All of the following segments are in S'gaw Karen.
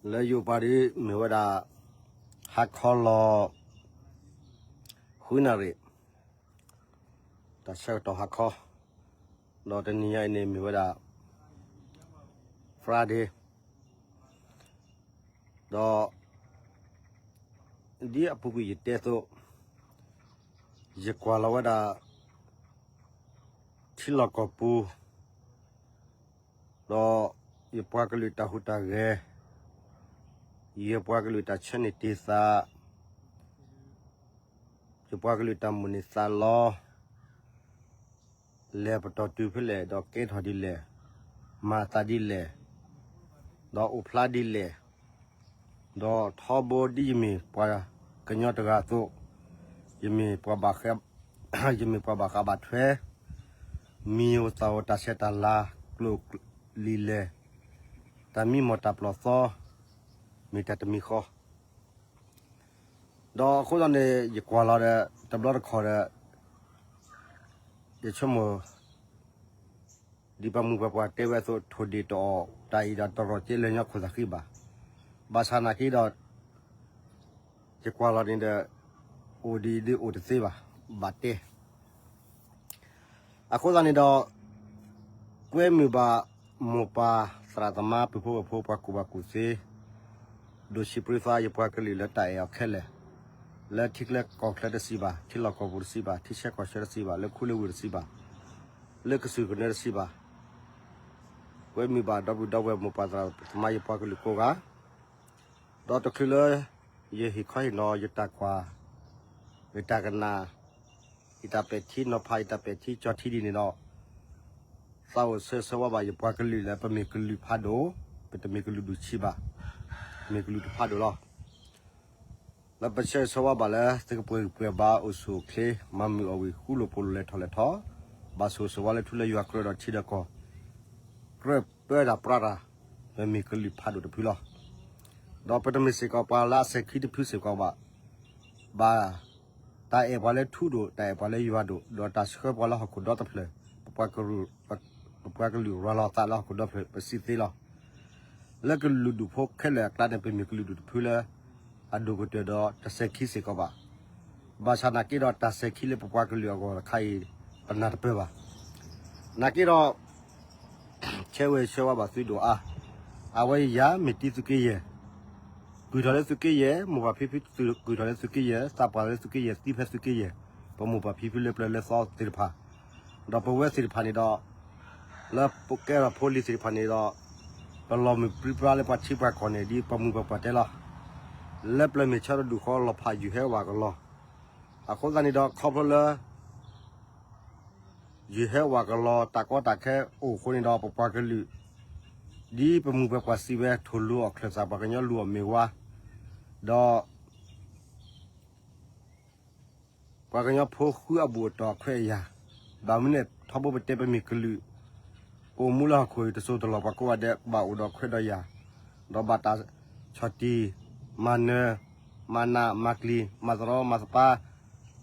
လၢယအိၣ်ပှၤဒ်မ့ၢ်ဝဲဒၣ် ဟါခီလီၤ ဃုနၣ်ရံၣ် တၢ်ဆၢကတီၢ်ဟါခီ, ဒီးတနံၤညါအံၤန့ၣ်မ့ၢ်ဝဲဒၣ် Friday, ဒီး ဒ်အပူၤကွံာ်ယတဲအသိး, ယကွၢ်လီၤဝဲဒၣ် ထံလီၢ်ကီၢ်ပူၤ ဒီးယပှၤကလုာ်တၢ်ဟူးတၢ်ဂဲၤ, ယပှၤကလုာ်တၢ်ဆၢန့ၢ်တ့ၢ်သး, ယပှၤကလုာ်တၢ်မိၣ်န့ၢ်သးလီ, လဲၤပတီၢ်တုၤဖဲလဲၣ်, ဒီးကဲထီၣ်ဒ်လဲၣ်, မၤသးဒ်လဲၣ်, ဒီးအိၣ်ဖျါဒ်လဲၣ်, ဒီးထီဘိဒ်ယမ့ၢ်ပှၤကညီတဂၤအသိး, ယမ့ၢ်ပှၤဘၣ်ဃး, ယမ့ၢ်ပှၤဘၣ်ဃးဘၣ်ထွဲ, မံၤဧိၤသၣ်ဧိၤ တၢ်ဆဲးတၢ်လၤ ကျိာ်လံာ်လဲၢ်, တၢ်မံမီၢ်တၢ်ပျီၢ်သီ, မ့ၢ်တၢ်တမံၤဃီ, ဒီးအဃိသတးန့ၣ် ယကွၢ်လီၤဒီး တဘျီတခီၣ်ဒီး ယဆိကမိၣ် ဒ်ပှၤမုၢ်ပှၤပှၢ်တဲဝဲအသိး ထိၣ်ဒ့ၣ်တအီၣ် တၢ်အံၤဒီးတရီၣ်ကဲလၢာ်ညီခိၣ်သးဃံဘၣ်. ဘၣ်ဆၣ်နာ်က့ဒီး ယကွၢ်လီၤန့ၣ်ဒီး အိၣ်ဒ်အံၤဒ်အိၣ်တသ့ဘၣ်, ဘၣ်တဲ အဃိသတးန့ၣ်ဒီး ကွဲမုာ်ဘၣ်မိၢ်ပၢ်သရၣ်သမါ ပုၢ်ဖိဝဲၢ်ဖိ ပှၤကူၣ်ဘၣ်ကူၣ်သ့, ဒိၣ်ဆံးပြံသး ယပှၤကလုာ်လၢတၢ်အဲၣ်အီၤခဲလၢာ်, လၢထံချၢကီၢ်ချၢတစံးဘၣ်, ထံလီၢ်ကီၢ်ပူၤတစံးဘၣ်, ထံဆၢကီၢ်ဆၢတစံးဘၣ်, လၢခူလၢဝ့ၢ်တစံးဘၣ်, လၢကစၢၢ်ကနၢတစံးဘၣ်, ကွဲမုာ်ဘၣ်ဒီပုၢ်ဒီဝဲၢ်မိၢ်ပၢ်သရၣ်သမါ ယပှၤကလုာ်ကိးဂၤ, ဒီးတချုးလၢ ယဟ့ၣ်ခီဟ့ၣ်နီၤ ယတၢ်ကွၢ် ယတၢ်ကနၣ်, ယတၢ်ပဲာ်ထံနီၤဖး ယတၢ်ပဲာ်ထံကၠီထံဒ်န့ၣ်ဒီး သးအိၣ်ဆၢဂ့ၤဆၢဝါဘၣ်ယပှၤကလုာ်လၢ ပမ့ၢ်ကလုာ်ဖးဒိၣ်, ပတမ့ၢ်ကလုာ်ဒူၣ်ဆံးဘၣ်, မ့ၢ်ကလုာ်တဖးဒိၣ်လီၤ. လၢပဆၢဂ့ၤဆၢဝါဘၣ်လၢ သုကပှဲၤဂံၢ်ပှဲၤဘါ အိၣ်ဆူၣ်အိၣ်ချ့ မၤမုာ်အီၣ်ဝံၣ် ဃူလိာ်ဖိးလိာ် လဲၤထီၣ်လဲၤထီ, ဘၣ်ဆိၣ်ဂ့ၤဆိၣ်ဝါလၢထူလၢယွၤကြၢးဒီးထံဒီးကီၢ်, ကြၢးပၢတၢ်ပြးတၢ်, ပမ့ၢ်ကလုာ်ဖးဒိၣ်တဖုလီၤ. ဒီးပတမ့ၢ်စ့ၢ်ကီးပှၤလၢအစဲၤခံတဖုစ့ၢ်ကီးဘၣ်, ဘၣ် တၢ်အဲၣ်ပှၤလၢထူဒိၣ် တၢ်အဲၣ်ပှၤလၢယွၤဒိၣ် ဒီးတၢ်ဆှၢပှၤလၢဟီၣ်ခိၣ်ဒီတဖျၢၣ်, ပပှၤကလုာ်ရၤလီၤသးလၢဟီၣ်ခိၣ်ဒီဖျၢၣ် ပစံးသ့လီၤ. လၢကလုာ်ဒူၣ်ဖိခဲလၢာ်အကျါန့ၣ် ပမ့ၢ်ကလုာ်ဒူၣ်တဖုလၢ အဒိၣ်ကတၢၢ်ဒီးတစဲၤခံစ့ၢ်ကီးဘၣ်. ဘၣ်ဆၣ်နာ်က့ဒီးတၢ်စဲၤခံလၢပပှၤကလုာ်အဂီၢ်တခါအံၤ ပနၢ်တပၢၢ်ဘၣ်. နာ်က့ဒီး ဆၢဂ့ၤဆၢဝါဘၣ်သုဒိၣ်အါ, အဝဲယၤမ့ၢ်တံၤသုးက့ယဲၢ်, ကုၢ်ထီၣ်လၢသုးက့ယဲၢ်, မိၢ်ပၢ်ဖံဖုကုၢ်ထီၣ်လၢသုးက့ယဲၢ်, သးပှၢ်လၢသုးက့ယဲၢ်, သံဖဲသုးက့ယဲၢ်, ပမိၢ်ပၢ်ဖံဖုလၢပျၢၤလၢသီသ့ၣ်တဖၣ်, ဒီးပဝဲသ့ၣ်တဖၣ်န့ၣ်ဒီး လၢပကဲထီၣ်ဖိလံၤသ့ၣ်တဖၣ်န့ၣ်ဒီး ပလီၤမုၢ်ပြံပြါလၢပှၤထံပှၤကီၢ်န့ၣ် ဒ်ပှၤမုၢ်ပှၤပှၢ်တဲလီၤ. လၢပျၢၤမ့ၢ်ဆၢတဒူၣ်ဃီ လီၤဖးယုၢ်ဟဲဝးကလီၤ. အဃိသတးန့ၣ်ဒီး ခီဖျိလၢ ယုၢ်ဟဲဝးကလီၤ တၢ်ကီတၢ်ခဲအိၣ်အဃိန့ၣ်ဒီး ပပှၤကလုာ် ဒ်ပမုၢ်ပှၤပှၢ်စံးဝဲ ထိၣ်လူၤအီၣ်ချၢၣ်သး ပှၤကညီလူၤအီၣ်မ့ၤဝါ, ဒီး ပှၤကညီဖိဃုအဘူၣ်အတီၢ်အခွဲးအယာ်, ဘၣ်မနုၤလဲၣ် ထီဘိပတဲပမ့ၢ်ကလုာ်, ပအိၣ်မူလၢဟီၣ်ခိၣ်အံၤ တစိၢ်တလီၢ် ပှၤကိးဂၤဒဲး ကဘၣ်အိၣ်ဒီးခွဲးဒီးယာ်, ဒီးဘၣ်တၢ်ဆီၣ်တံၢ် မၤနၢၤ, မၤနး မၤကျံၤ မၤသရီ မၤသပၢၤ,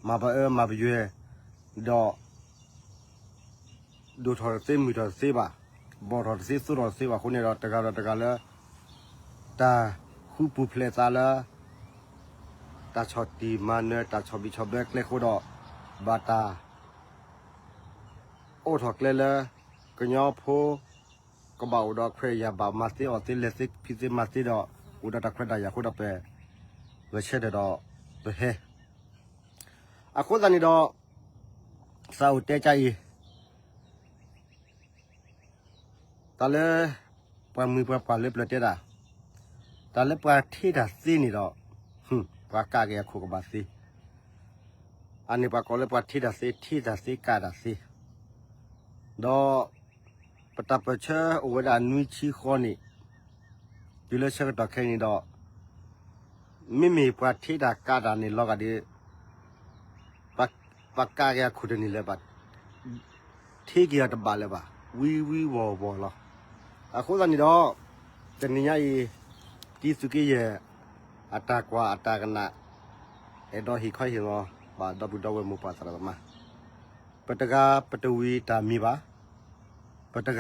မၤပအၢ မၤပယွဲၢ်, ဒီး ဒိၣ်ထီၣ်တသ့ မုၢ်ထီၣ်တသ့ဘၣ်, ဘီၣ်ထီၣ်တသ့ သိထီၣ်တသ့ဘၣ်အဃိန့ၣ်ဒီး တဂၤဒီးတဂၤလၢ တၢ်ဃုပူၤဖျဲးသးလၢ တၢ်ဆီၣ်တံၢ်မၤနၢၤ တၢ်ဆီၣ်ဘံၣ်ဆီၣ်ဘၢကျဲအဃိဒီး ဘၣ်တၢ် အိးထီၣ်ကျဲလၢ ကညီဖိ ကဘၣ်အိၣ်ဒီးခွဲးယာ် ဘၣ်မၤသ့အီၣ်သ့ လဲၤသ့ဖံးသ့မၤသ့ ဒီး အိၣ်ဒီးတၢ်ခွဲးတၢ်ယာ်အဃိဒီး ပဂဲၤဆၢထၢၣ်ဒီး ပဟဲ အဃိသတးန့ၣ်ဒီး သးအိၣ်တဲကါအံၤ တၢ်လၢ ပှၤမုၢ်ပှၤပှၢ်လၢပျၢၤတဲတၢ်, တၢ်လၢပှၤထ့တၢ်သ့န့ၣ်ဒီး ပှၤကးက့ၤအခိၣ်ကဘၣ်သ့, အန့ၣ်ပှၤကိးလၢပှၤထ့တၢ်သ့ ထ့တၢ်သ့ကးတၢ်သ့, ဒီး ပတၢ်ပၢၢ်ဆၢအိၣ်ဝဲဒၣ်နွံဆံဃီန့ၣ် တုၤလၢဆၢကတီၢ်ခဲအံၤန့ၣ်ဒီး မ့မ့ၢ်ပှၤထ့တၢ်ကးတၢ်န့ၣ်လီၤဂာ်ဒီး ပှၤကးက့ၤအခိၣ်တန့ၢ်လၢၤဘၣ်, ထ့က့ၤအီၤတဘၣ်လၢၤဘၣ်, ဝံဝံဝီၤဝီၤလီၤ. အဃိသတးန့ၣ်ဒီး တနံၤညါအံၤ တံၤသုးက့ယဲၢ် အတၢ်ကွၢ်အတၢ်ကနၣ် အဲၣ်ဒိးဟ့ၣ်ခီဟ့ၣ်နီၤဘၣ်ဒီပုၢ်ဒီဝဲၢ်မိၢ်ပၢ်သရၣ်သမါ, ပတဂၤပတဝံၤတၢ်မံၤဘၣ်, ပတဂၤ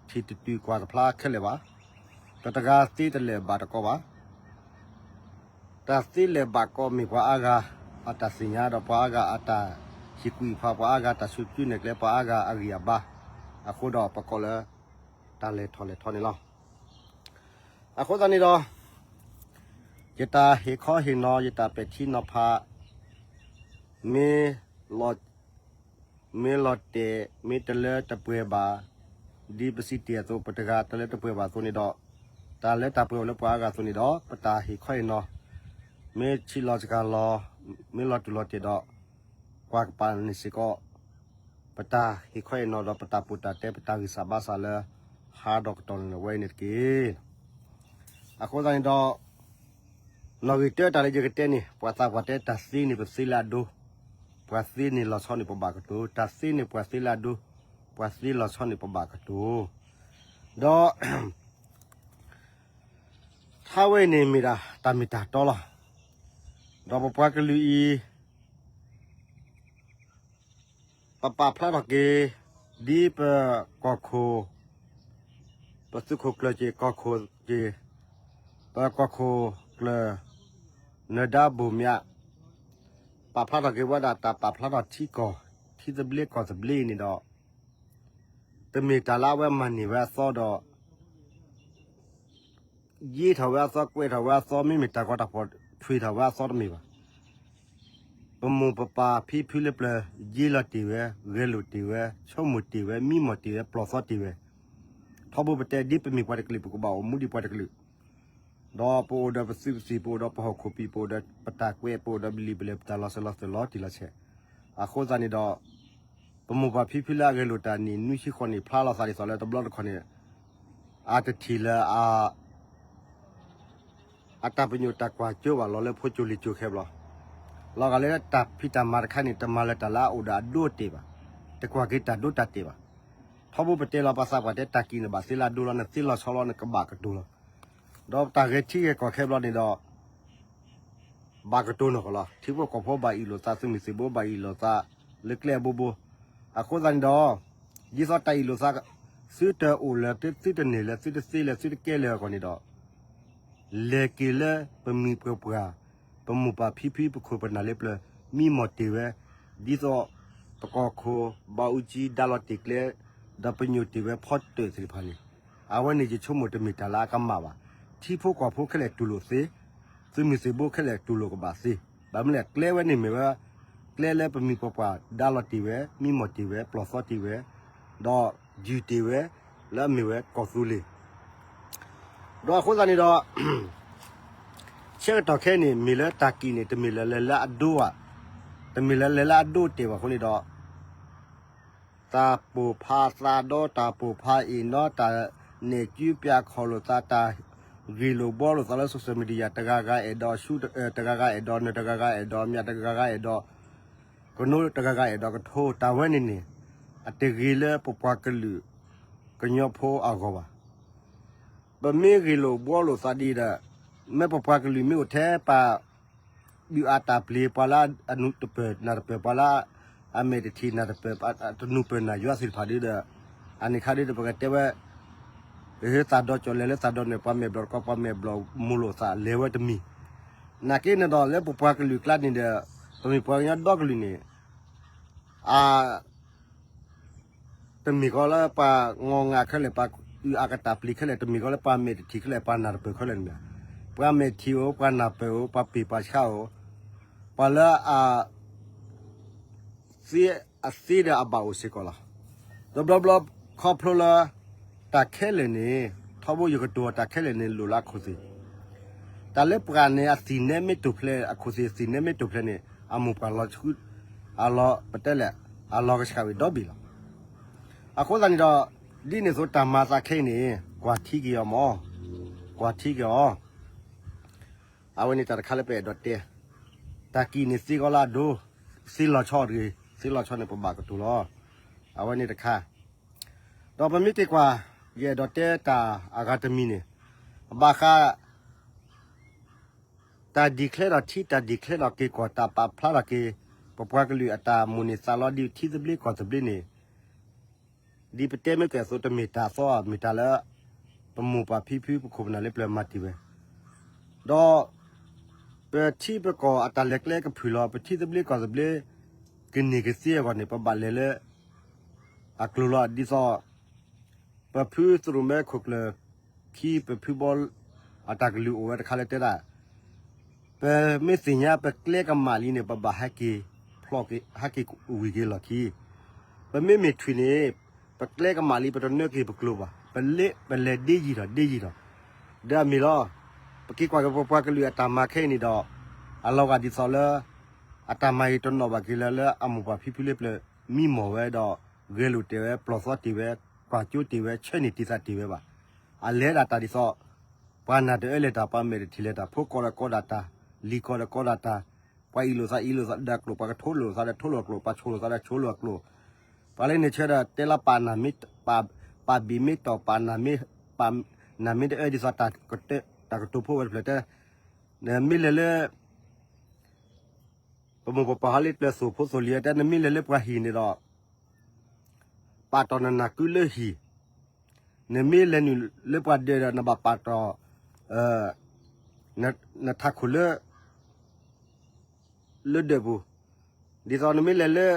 ထံၣ်တတုၤကွၢ်တဖျါခဲလၢာ်ဘၣ်. တဂၤသ့တလဲၤဘၣ်တကိးဘၣ်. တၢ်သ့လဲၤဘၣ်ကိးမ့ၢ်ပှၤအါဂၤအတၢ်သ့ၣ်ညါ ဒီးပှၤအါဂၤအတၢ်ဟ့ၣ်ကူၣ်ဟ့ၣ်ဖး ပှၤအါဂၤအတၢ်ဆူၣ်စုနဲၣ်ကျဲ ပှၤအါဂၤအဂံၢ်အဘါအဃိဒီး ပကိးလၢ တၢ်လဲၤထီၣ်လဲၤထီန့ၣ်လီၤ. အဃိသတးန့ၣ်ဒီး ယတၢ်ဟ့ၣ်ခီဟ့ၣ်နီၤ ယတၢ်ပဲာ်ထံနီၤဖး မ့ၢ်လီၤ မ့ၢ်လီၤတဲာ် မ့ၢ်တလၢတပှဲၤဘၣ် ဒ်ပစံးတ့ၢ်အသိး ပတဂၤတလၢတပှဲၤဘၣ်အသိးန့ၣ်ဒီး တၢ်လၢတၢ်ပှဲၤအိၣ်လၢပှၤအါဂၤအသိးန့ၣ်ဒီး ပတၢ်ဟ့ၣ်ခီဟ့ၣ်နီၤ မ့ၢ်ဆံးလီၤစှၤလီၤ မ့ၢ်လီၤတူၢ်လီၤတဲာ်ဒီး ကွၢ်ကပၤန့ၣ်စ့ၢ်ကီး ပတၢ်ဟ့ၣ်ခီဟ့ၣ်နီၤဒီးပတၢ်ပီးတၢ်တဲ ပတၢ်ဂံၢ်စၢ်ဘါစၢ်လၢ ဟါဒီးကတီၢ်န့ၣ်ဝဲအံၤန့ၣ်တက့ၢ်. အဃိသတးန့ၣ်ဒီး နီၣ်ဂံၢ်တၢတၢ်လၢယကတဲန့ၣ် ပှၤသးပှၢ်တဲတၢ်သ့န့ၣ်ပသ့လၢအဒိ, ပှၤသ့န့ၣ်လီၤဆီန့ၣ်ပဘၣ်ကတိၤ, တၢ်သ့န့ၣ်ပှၤသ့လၢအဒိ, ပှၤသ့လီၤဆီန့ၣ်ပဘၣ်ကတိၤ, ဒီး ထါဝဲအံၤန့ၣ်မ့ၢ်ဒၣ်တၢ်မ့ၢ်တၢ်တီလီၤ. ဒီးပပှၤကလုာ်အံၤ ပပာ်ဖျါထီၣ်က့ၤ ဒ်ပကီၢ်ခိၣ် ပသုးခိၣ်ကျၢၢ်က့ၤ ကီၢ်ခိၣ်က့ၤ ပကီၢ်ခိၣ်ကျၢၢ် နၢၤဒါဘိၣ်မၠး ပာ်ဖျါထီၣ်က့ၤဝဲဒၣ်တၢ်ပာ်ဖျါထီၣ်ထံကီၢ် ထံသဘျ့ကီၢ်သဘျ့အံၤန့ၣ်ဒီး တမ့ၢ်တၢ်လၢအဝဲမၤန့ၢ်ဝဲအသီဒီး ယ့ထီၣ်ဝဲအသီ ကွဲးထီၣ်ဝဲအသီ မ့မ့ၢ်တၢ်ကီတၢ်ဖီၣ် ထွံၣ်ထီၣ်ဝဲအသီတမ့ၢ်ဘၣ်. ပမိၢ်ပပၢ်ဖံဖုလၢပျၢၤ ယ့လီၤတ့ၢ်ဝဲ ဂဲၤလိာ်တ့ၢ်ဝဲ ဆိကမိၣ်တ့ၢ်ဝဲ မံမီၢ်တ့ၢ်ဝဲ ပျီၢ်သီတ့ၢ်ဝဲ. ထီဘိပတဲဒ်ပမ့ၢ်ပှၤတကလုာ် ပကဘၣ်အိၣ်မူဒ်ပှၤတကလုာ် ဒီးပအိၣ်ဒီးပသုးပသံၣ် ပအိၣ်ဒီးပဟီၣ်ခိၣ်ပံၤ ပအိၣ်ဒီးပတၢ်ကွဲး ပအိၣ်ဒီးပလံာ်ပလဲၢ် ပတၢ်လီၤစၢၤလီၤသွဲၣ်လီၤတံၢ်လီၤဆဲး. အဃိသတးန့ၣ်ဒီး ပမိၢ်ပၢ်ဖံဖုလၢအဂဲၤလိာ်တၢ်နံၣ်နွံဆံဃိးနံၣ် ဖျါလီၤသးဒ်သိးလၢတဘျီတခီၣ်န့ၣ် အတထံၣ်လၢ အတၢ်ပညိၣ်တၢ်ကွၢ်စိဘၣ် လီၤလၢဖိကၠိလံာ်ကၠိခဲဘျီ. လီၤဂာ်လၢတၢ်ဖံးတၢ်မၤတခါန့ၣ် တမၤလၢၤတၢ်လၢအအိၣ်ဒီးအဒိတ့ၢ်ဘၣ်, တကွၢ်က့ၤတၢ်ဒိတၢ်တဲာ်ဘၣ်. ထီဘိပတဲလီၤ ပှၤသးပှၢ်တဲတၢ်ကံၣ်န့ၣ် ဘၣ်သ့လၢအဒိလီၤ နသ့လီၤဆီလီၤ နကဘၣ်ကတိၤလီၤ. ဒီးတၢ်ဂဲၤထံဂဲၤကီၢ်ခဲဘျီန့ၣ်ဒီး ဘၣ်ကတိၤနီၢ်ကီၢ်လီၤ. ထံဖိကီၢ်ဖိဘၣ်အ့ၣ်လိာ်သး သုးမုၢ်သံၣ်ဘိဘၣ်အ့ၣ်လိာ်သး လၢကျဲအဘိဘိ. အဃိသတးန့ၣ်ဒီး ဒ်သိးတၢ်အ့ၣ်လိာ်သး သုတအိၣ်လၢၤ သုတန့ၢ်လၢၤ သုတသ့လၢၤ သုတကဲလၢၤအဂီၢ်န့ၣ်ဒီး လဲၤက့ၤလၢပမိၢ်ပပၢ် ပမိၢ်ပၢ်ဖံဖု ပခိၣ်ပနၢ်လၢပျၢၤ မံမီၢ်တ့ၢ်ဝဲ ဒ်သိး ပကီၢ်ခိၣ် ဘၣ်အူကၠံ ဒါလီၤတ့ၢ်ကျဲ ဒီးပညိၣ်တ့ၢ်ဝဲဖီတၢၣ်သ့ၣ်တဖၣ်န့ၣ် အဝဲန့ၣ်ယဆိကမိၣ်တမ့ၢ်တၢ်လၢအကမၣ်ဘၣ်. ထံဖိကီၢ်ဖိခဲလၢာ်တူၢ်လိာ်သ့, သုးမုၢ်သံၣ်ဘိခဲလၢာ်တူၢ်လိာ်ကဘၣ်သ့. ဘၣ်မနုၤလဲၣ် ကျဲဝဲန့ၣ်မ့ၢ်ဝဲ ကျဲလၢပမိၢ်ပပၢ်ဒါလီၤတ့ၢ်ဝဲ မံမီၢ်တ့ၢ်ဝဲ ပျီၢ်သီတ့ၢ်ဝဲ ဒီးယုၢ်တ့ၢ်ဝဲ လၢအမ့ၢ်ဝဲကီၢ်သူလ့ၤ ဒီးအဃိသတးန့ၣ်ဒီး ဆၢကတီၢ်ခဲအံၤန့ၣ် မ့ၢ်လၢတၢ်ကံၣ်န့ၣ် တမ့ၢ်လၢလဲၤလၢအဒိဘၣ်, တမ့ၢ်လၢလဲၤလၢအဒိတ့ၢ်ဘၣ်အဃိန့ၣ်ဒီး တၢ်ပိာ်ဖးသးဒီး တၢ်ပိာ်ဖးအ့ၣ်နီၤ တၢ်နဲၣ်ကုပျးခီၣ်လိာ်သး တၢ်ဂ့ၢ်လိာ်ဘှီလိာ်သးလၢ social media တဂၤဂၤအဲၣ်ဒိးဆူ တဂၤဂၤအဲၣ်ဒိးနၢၤ တဂၤဂၤအဲၣ်ဒိးမၠး တဂၤဂၤအဲၣ်ဒိး ကနိ တဂၤဂၤအဲၣ်ဒိးကထိ တၢ်ဝဲန့ၣ်န့ၣ် အတဂ့ၤလၢပပှၤကလုာ်ကညီဖိအဂီၢ်ဘၣ်. ပမ့ၢ်ဂ့ၢ်လိာ်ဘှီလိာ်သးဒ်ဒီး မ့ၢ်ပပှၤကလုာ်မ့ၢ်အိၣ်ထဲပှၤ ဒုးအတၢ်ပျံၤ ပှၤလၢအနူၤတပၢၢ်နၢ်တပၢၢ် ပှၤလၢအမဲာ်တထံၣ်နၢ်တပၢၢ် တနူၤပၢၢ်နၢ်ယွၤသ့ၣ်တဖၣ်ဒ်ဒီး အန့ၣ်ခါဒ်ဒီး ပကတဲဝဲ သးဒီကၠီၣ်လဲၤလၢသးဒီန့ၣ် ပှၤမဲာ်ဘျီၣ်တကီ ပှၤမဲာ်ဘျီၣ်မိၢ်လိာ်သးလဲၤဝဲတမံၤ နာ်က့န့ၣ်ဒီးလၢပပှၤကလုာ်ကျါန့ၣ်ဒီး ပမ့ၢ်ပှၤကညီဒီကလုာ်န့ၣ် အ တမ့ၢ်ကီးလၢပှၤငီၢ်ငၢ်ခဲလၢာ် ပှၤအုၣ်အကတၢ်ပျံၤခဲလၢာ် တမ့ၢ်ကီးလၢပှၤမဲာ်တထံၣ်ခဲလၢာ် ပှၤနၢ်တပၢၢ်ခဲလၢာ်န့ၣ် ပှၤမဲာ်ထံၣ်ဧိၤ ပှၤနၢ်ပၢၢ်ဧိၤ ပှၤပ့ၢ်ပှၤဆါဧိၤ ပှၤလၢအ သ့ အသ့ဒီးအဘၣ်အိၣ်စ့ၢ်ကီးလီၤ. ဒီးဘျီဘျီခီဖျိလၢ တၢ်ခဲလၢာ်န့ၣ် ထီဘိယကတိၤတၢ်ခဲလၢာ်န့ၣ်လိၣ်လၢအခိၣ်သ့ၣ် တၢ်လၢပှၤန့ၣ်အသံၣ်နဲမ့ၢ်တိာ်ဖျဲး အခိၣ်သ့ၣ်သံၣ်နဲမ့ၢ်တိာ်ဖျဲးန့ၣ် အမိၢ်ပှၢ်လီၤဆှု အလီၤပတဲလဲၣ် အလီၤကဆှၣ်ဝံၤဒီဘ့ၣ်လီၤ. အဃိသတးန့ၣ်ဒီး ဒ်န့ၣ်အသိးတၢ်မၤသးခဲအံၤန့ၣ် ကွၢ်ထံက့ၤအီၤမၢ် ကွၢ်ထံက့ၤအီၤ အဝဲန့ၣ်တၢ်တခါလၢပအဲၣ်ဒိးတဲ တၢ်ကံၣ်န့ၣ်သ့ကီးလၢအဒိ သ့လီၤဆီတဂ့ၤ သ့လီၤဆီန့ၣ်ပဘၣ်ကတိၤလီၤ. အဝဲန့ၣ်တခါ ဒီးပမ့ၢ်က့ၤကွၢ် ယအဲၣ်ဒိးတဲတၢ်အဂၤတမံၤန့ၣ် ဘၣ်ဃး တၢ် declare ဒီးထံ တၢ် declare ဒီးက့ၤကီၢ် တၢ်ပာ်ဖျါထီၣ်က့ၤ ပပှၤကလုာ်အတၢ်မိၣ်န့ၢ်သးလီဒ်ထံသဘျ့ကီၢ်သဘျ့န့ၣ် ဒ်ပတဲမ့ၢ်ကွဲးအသိး တမ့ၢ်တၢ်သီ မ့ၢ်တၢ်လၢ ပ ပမိၢ်ပၢ်ဖံဖုပခိၣ်ပနၢ်လၢပျၢၤမၤတ့ၢ်ဝဲ, ဒီးပထံပကီၢ်အတၢ်လဲၤကျဲကဖုၣ်လီၤ, ပထံသဘျ့ကီၢ်သဘျ့ကန့ၢ်ကသ့အဂီၢ်န့ၣ် ပဘၣ်လဲၤလၢအကျိၤလီၤ. ဒ်သိး ပဖုသရိၣ်မဲခိၣ်ကျၢၢ်ခံ ပဖုဘီအတၢ်ကလုၢ်အိၣ်ဝဲတခါလၢတဲဒၣ်, ပမ့ၢ်သ့ၣ်ညါပကျဲကမၣ်လံန့ၣ် ပဘၣ်ဟဲက့ၤဖျိးက့ၤ ဟဲက့ၤဝံၤက့ၤလီၢ်ခံ, ပမ့မ့ၢ်ထွံၣ်န့ၣ် ပကျဲကမၣ်လံ ပတနၢက့ၤပကျိၤဘၣ်, ပလဲၤ ပလဲၤဒ့ယံာ်ဒီးဒ့ယံာ်ဒီး, ဒီးအမ့ၢ်လီၤ. ပက့ၤကွၢ်က့ၤပပှၤကလုာ်အတၢ်မၤခဲအံၤန့ၣ်ဒီး အလီၤဂာ်ဒ်သိးလၢ အတၢ်မၤအံၤတနီၣ်ဘၣ်က့ၤလၢ လၢအမိၢ်ပၢ်ဖံဖုလၢပျၢၤမံမီၢ်ဝဲဒီး ဂဲၤလိာ်တ့ၢ်ဝဲ ပျီၢ်သီတ့ၢ်ဝဲ ကွၢ်ကၠိတ့ၢ်ဝဲ ဆၢန့ၢ်တံာ်သးတ့ၢ်ဝဲဘၣ်. အလဲၤဒၣ်တၢ်ဒ်သိး ပှၤနၢ်တအၢလဲၤတၢ် ပှၤမဲာ်တထံၣ်လဲၤတၢ် ဖိကီၢ်ဒီးကီဒၣ်တၢ် လံၤကီၢ်ဒီးကီဒၣ်တၢ်, ပှၤအံးလိာ်သးအံးလိာ်သးဒီးအကျိာ် ပှၤကထိလိာ်သးဒီးထိလိာ်အကျိာ် ပှၤဆိၣ်လိာ်သးဒီးဆိလိာ်အကျိာ်, ပှၤလၢန့ၣ်ဆၢဒီးတဲလၢပာ်နၢ်မ့ၢ် ပာ်ဘ့ၣ်မ့ၢ်တီၢ် ပာ်နၢ်မ့ၢ် ပာ်နၢ်မ့ၢ်တအၢဒ်သိး တၢ်ကတိၤဖိဝဲတဖျၢၣ်တဲ, နမ့ၢ်လဲၤလၢ ပမိၢ်ပပၢ်ဟီလၢပျၢၤသိၣ်ဖိသိၣ်လံၤတဲ နမ့ၢ်လဲၤလၢပှၤဟံၣ်န့ၣ်ဒီး ပာ်တီၢ်နနၢ်ကုလၢဟံၣ်, နမ့ၢ်လဲၤနုာ်လၢပှၤဒၢးဒီး နဘၣ်ပာ်တီၢ် နထးခိၣ်လၢ လၢဒၢးပူၤ, ဒ်သိးနမ့ၢ်လဲၤလၢ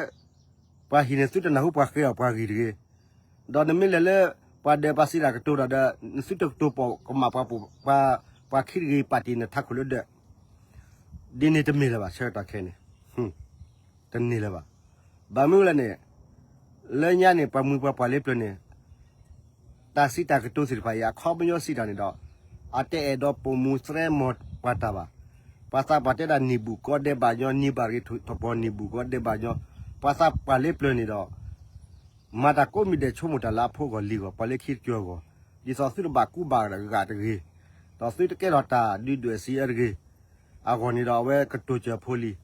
ပှၤဟံၣ်န့ၣ် သုတနၢ်ဟူပှၤဃ့အီၤပှၤဂံၢ်တဂ့ၤ, ဒီးနမ့ၢ်လဲၤလၢ ပှၤဒၢးပှၤစံးတၢ်ကတိၤဒီး သုတကတိၤပိာ်ကမၣ်ပှၤပူၤ ပှၤခံတဂ့ၤ ပာ်တ့ၢ်နထးခိၣ်လၢဒၢး, ဒ်န့ၣ်တမ့ၢ်လၢၤဘၣ် ဆၢကတီၢ်ခဲအံၤန့ၣ် တန့ၢ်လၢၤဘၣ်. ဘၣ်မနုၤလဲၣ်န့ၣ် လၢညါန့ၣ် ပှၤမုၢ်ပှၤပှၢ်လၢပျၢၤန့ၣ် တၢ်စံးတၢ်ကတိၤသ့ၣ်တဖၣ်အံၤ အခီပညီစံးတၢ်န့ၣ်ဒီး အတအဲၣ်ဒိးပိာ်မူသရဲမီၤပှၤတၢ်ဘၣ်. ပှၤသးပှၢ်တဲဒၣ်နံၣ်ဘူၣ်ကီဒဲးဘၣ်ညီ နံၣ်ဘၣ်တဂ့ၤထီၣ်ပှီၢ်နံၣ်ဘူၣ်ကီဒဲးဘၣ်ညီ, ပှၤသးပှၢ်လၢပျၢၤန့ၣ်ဒီး မၤတၢ်ကိးမံၤဒဲး ဆိကမိၣ်တၢ်လၢအဖိဂီၢ်လံၤဂီၢ် ပှၤလၢခံတကၠီၤဂီၢ်, ဒ်သိးသုတဘၣ်ကူဘၣ်ဂာ်တဂ့ၤ, ဒီးသုတကဲထီၣ်တၢ်ဒုၣ်ဒွဲၣ်စံးအၢတဂ့ၤ, အဂီၢ်န့ၣ်ဒီးအဝဲကတိၤစၢၤဖိလံၤ,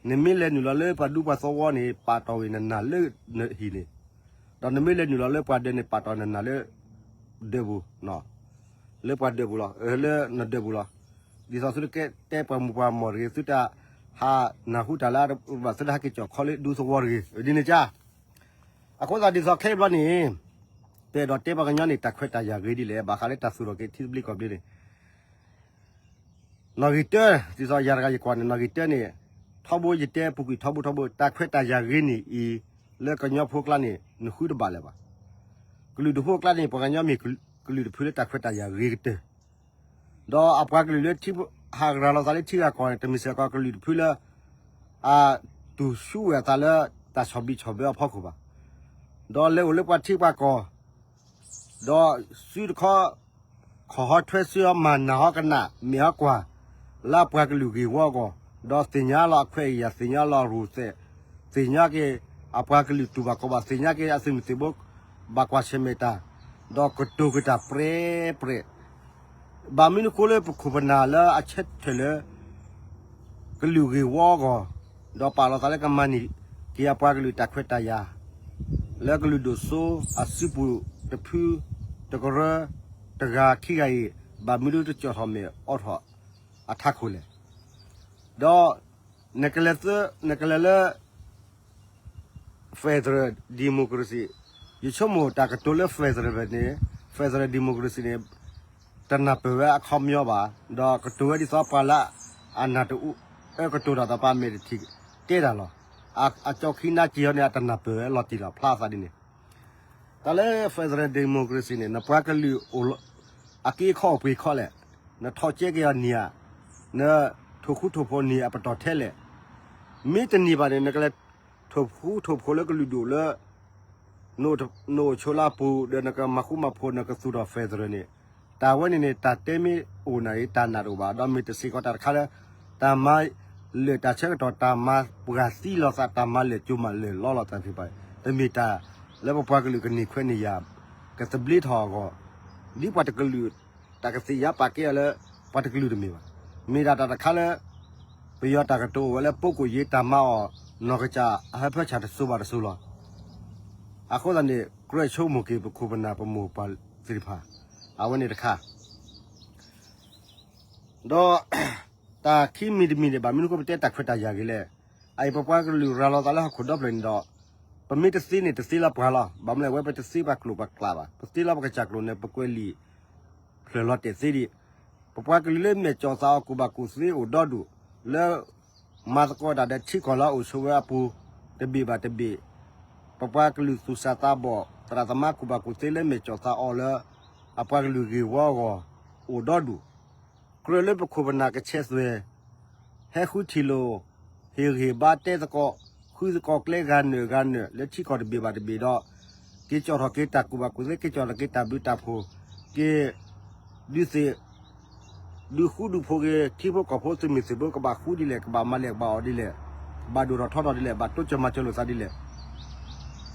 နမ့ၢ်လဲၤနုာ်လီၤလၢပှၤဒူပှၤသဝီန့ၣ် ပာ်တီၢ်ဝံၤနနၢ်လၢနဟံၣ်န့ၣ်, ဒီးနမ့ၢ်လဲၤနုာ်လီၤလၢပှၤဒၢးန့ၣ် ပာ်တီၢ်နနၢ်လၢ ဒၢးပူၤ, လၢပှၤဒၢးပူၤလီၤ, လၢနဒၢးပူၤလီၤ. ဒ်သိးသုတကဲတဲပှၤမုၢ်ပှၤမီၢ်တဂ့ၤ, သုတဟးနၢ်ဟူတၢ်လၢအဘၣ် သုတဟဲက့ၤကၠီၣ်ခီလၢဒူသဝီတဂ့ၤ, ဒ်န့ၣ်ကါ. အဃိသတးဒ်သိးခဲအံၤဘျီန့ၣ် ပအဲၣ်ဒိးတဲပှၤကညီန့ၣ် တၢ်ခွဲးတၢ်ယာ်ဂ့ၤဒ်လဲၣ်, ဘၣ်ဃးလၢတၢ်သူၣ်ထီၣ်က့ၤထံသဘျ့ကီၢ်သဘျ့န့ၣ် နီၣ်ဂံၢ်တၢ, ဒ်သိးယၤတဂၤယကွၢ်န့ၣ် နီၣ်ဂံၢ်တၢန့ၣ် ထီဘိယတဲပူၤကွံာ်ထီဘိထီဘိ တၢ်ခွဲးတၢ်ယာ်ဂ့ၤန့ၣ်အံၤ လၢကညီဖိကျါန့ၣ် နဃုတဘၣ်လၢၤဘၣ်. ကလုာ်ဒူၣ်ဖိကျါန့ၣ် ပှၤကညီမ့ၢ်ကလုာ်တဖုလၢတၢ်ခွဲးတၢ်ယာ်ဂ့ၤကတၢၢ် ဒီးအပှၤကလုာ်လၢထံဟးရၤလီၤသးလၢထံဂၤကီၢ်န့ၣ် တမ့ၢ်စ့ၢ်ကီးကလုာ်တဖုလၢ အတူၢ်ဆူၣ်ဝဲအသးလၢတၢ်ဆီၣ်ဘံၣ်ဆီၣ်ဘၢအဖီခိၣ်ဘၣ်. ဒီးလဲၤအိၣ်လၢပှၤထံပှၤကီၢ် ဒီးစုတခီ ခီၣ်ဟီထွဲစုဟီမၤနၢ်ဟီကနၣ် မဲာ်ဟီကွၢ် လၢအပှၤကလုာ်ဂ့ၢ်ဝီအဂီၢ်, ဒီးသ့ၣ်ညါလီၤအခွဲးအယာ် သ့ၣ်ညါလီၤအရူၢ်သဲး, သ့ၣ်ညါက့ၤအပှၤကလုာ်တူၢ်ဘၣ်ခီၣ်ဘၣ်, သ့ၣ်ညါက့ၤအသုးမုၢ်သံၣ်ဘိ ဘၣ်ကွၢ်ဆၢၣ်မဲာ်တၢ်, ဒီးကတိၤက့ၤတၢ်ပြဲပြဲ ဘၣ်မနုၤအဃိလၢပခိၣ်ပနၢ်လၢအဆၢထၢၣ်လၢ ကလုာ်ဂ့ၢ်ဝီအဂီၢ်, ဒီးပာ်လီၤသးလၢကမၤန့ၢ်က့ၤအပှၤကလုာ်တၢ်ခွဲးတၢ်ယာ် လၢကလုာ်ဒိၣ်စိအစုပူၤတဖု တကရၢ တဂၤခံဂၤအံၤ ဘၣ်မနုၤတကၠီၣ်ထီၣ်မဲာ်အိးထီၣ်အထးခိၣ်လဲၣ်. ဒီး နကလဲၤလၢ federal democracy, ယဆိကမိၣ်တၢ်ကတိၤလၢ federal န့ၣ် federal democracy န့ၣ် တနၢ်ပၢၢ်ဝဲအခီပညီဘၣ်, ဒီးကတိၤဝဲဒ်သိးပှၤလၢအနၢ်တအၢကတိၤတၢ်ဒီးပှၤမဲာ်တထံၣ်တဲတၢ်လီၤ. အကၠီခံနါက့ၤအီၤန့ၣ် အတနၢ်ပၢၢ်ဝဲလီၤတံၢ်လီၤဖျါအသးဒ်န့ၣ် တၢ်လၢ federal democracy န့ၣ် နပှၤကလုာ်အိၣ်လီၤ အက့အခီၣ်အိၣ်ပှ့ၤခီလဲၣ်, နထီၣ်ကဲက့ၤအီၤနံၤဧါ, နထိၣ်ဃူထိၣ်ဖိးနံၤအပတီၢ်ထဲလဲၣ်. မ့ၢ်တနံၤဘၣ်န့ၣ် နကလဲၤထိၣ်ဃူထိၣ်ဖိးလၢကလုာ်ဒူၣ်လၢ နအိၣ်ဆိးလၢအပူၤ ဒီးနကမၤဃူမၤဖိး နကသူၣ်ထီၣ် federal န့ၣ် တၢ်ဝဲန့ၣ်န့ၣ် တၢ်တဲမ့ၢ်အိၣ်နၤအံၤ တၢ်နာ်တအိၣ်ဘၣ်, ဒီးမ့ၢ်တစ့ၢ်ကီးတၢ်တခါလၢ တၢ်မၤလၢာ်တၢ်ဆၢကတီၢ် တၢ်မၤပှၢ်သံလီၤသး တၢ်မၤလၢာ်ကၠိမးလၢာ်လီလီၤသးသ့ၣ်တဖၣ် တမ့ၢ်တၢ်လၢပပှၤကလုာ်ကန့ၢ်ခွဲးန့ၢ်ယာ် ကသဘျ့ထီၣ်အဂီၢ် ဒ်ပှၤတကလုာ် တၢ်ကသ့ၣ်ညါပာ်ကဲအီၤလၢ ပှၤတကလုာ်တမ့ၢ်ဘၣ်. မ့ၢ်ဒၣ်တၢ်တခါလၢ ပယီၤတၢ်ကတိၤအိၣ်ဝဲလၢ ပုဂ္ဂိုလ်ရေး တၢ်မၤအီၤ နီၢ်ကစၢ်အဟၢဖၢဆၣ်တစိၤဘၣ်တစိၤလီၤ. အဃိသတးန့ၣ် ကြၢးဆိကမိၣ်က့ၤ ပခိၣ်ပနၢ်ပမိၢ်ပှၢ်သ့ၣ်တဖၣ် အဝဲန့ၣ်တခါ ဒီး တၢ်ခံမံၤတမံၤန့ၣ် ဘၣ်မနုၤအဃိပတဲတၢ်ခွဲးတၢ်ယာ်ဂ့ၤလဲၣ်. အအံၤပပှၤကလုာ်ရၤလီၤသးလၢဟီၣ်ခိၣ်ဒီဖျၢၣ်န့ၣ်ဒီး ပမ့ၢ်တသ့န့ၣ် တသ့လၢပှၤလီၤ. ဘၣ်မနုၤလဲၣ် အဝဲပတသ့ပှၤကျိာ်ပှၤကျးဘၣ်. ပသ့လၢပကစၢ်ကျိာ်န့ၣ် ပကွဲးလံာ် ဖျၢၣ်လီၤတဲာ်သ့ဒံး. ပပှၤကလုာ်လၢမဲာ်ကၠီၣ်သးအီၤကူၣ်ဘၣ်ကူၣ်သ့အိၣ်ဒီဒူၣ် လၢမၤသကိးတၢ်ဒီးထံကီၢ်လၢအအိၣ်ဆိးဝဲအပူၤ တဘ့ၣ်ဘၣ်တဘ့ၣ်, ပပှၤကလုာ်သူၣ်စၢ်သးဘီၣ် သရၣ်သမါကူၣ်ဘၣ်ကူၣ်သ့လၢမဲာ်ကၠီၣ်သးအီၤလၢ အပှၤကလုာ်ဂ့ၢ်ဝီအဂီၢ် အိၣ်ဒီဒူၣ်, ကြၢးလၢပခိၣ်ပနၢ်ကဆဲးသွဲၣ် ဟဲဃုထံၣ်လိာ် ဟ့ၣ်ဂံၢ်ဟ့ၣ်ဘါတဲသကိး ဃုသကိးကျဲဂၤနၢၤဂၤနၢၤ လၢထံကီၢ်တဘ့ၣ်ဘၣ်တဘ့ၣ်ဒီး က့ၤကၠီၣ်ထီၣ်က့ၤတၢ်ကူၣ်ဘၣ်ကူၣ်သ့ က့ၤကၠီၣ်ထီၣ်က့ၤတၢ်ဘျုးတၢ်ဖှိၣ်, က့ၤ ဒုးသ့ၣ် ဒုးဃူဒုးဖိးက့ၤ ထံဖိကီၢ်ဖိသုးမုၢ်သံၣ်ဘိ ကဘၣ်ဃူဒ်လဲၣ် ကဘၣ်မၤလဲၣ် ကဘၣ်အီၣ်ဒ်လဲၣ်, ကဘၣ်ဒိၣ်ထီၣ်ထီထီၣ်ဒ်လဲၣ် ဘၣ်တိစၢၤမၤစၢၤလိာ်သးဒ်လဲၣ်,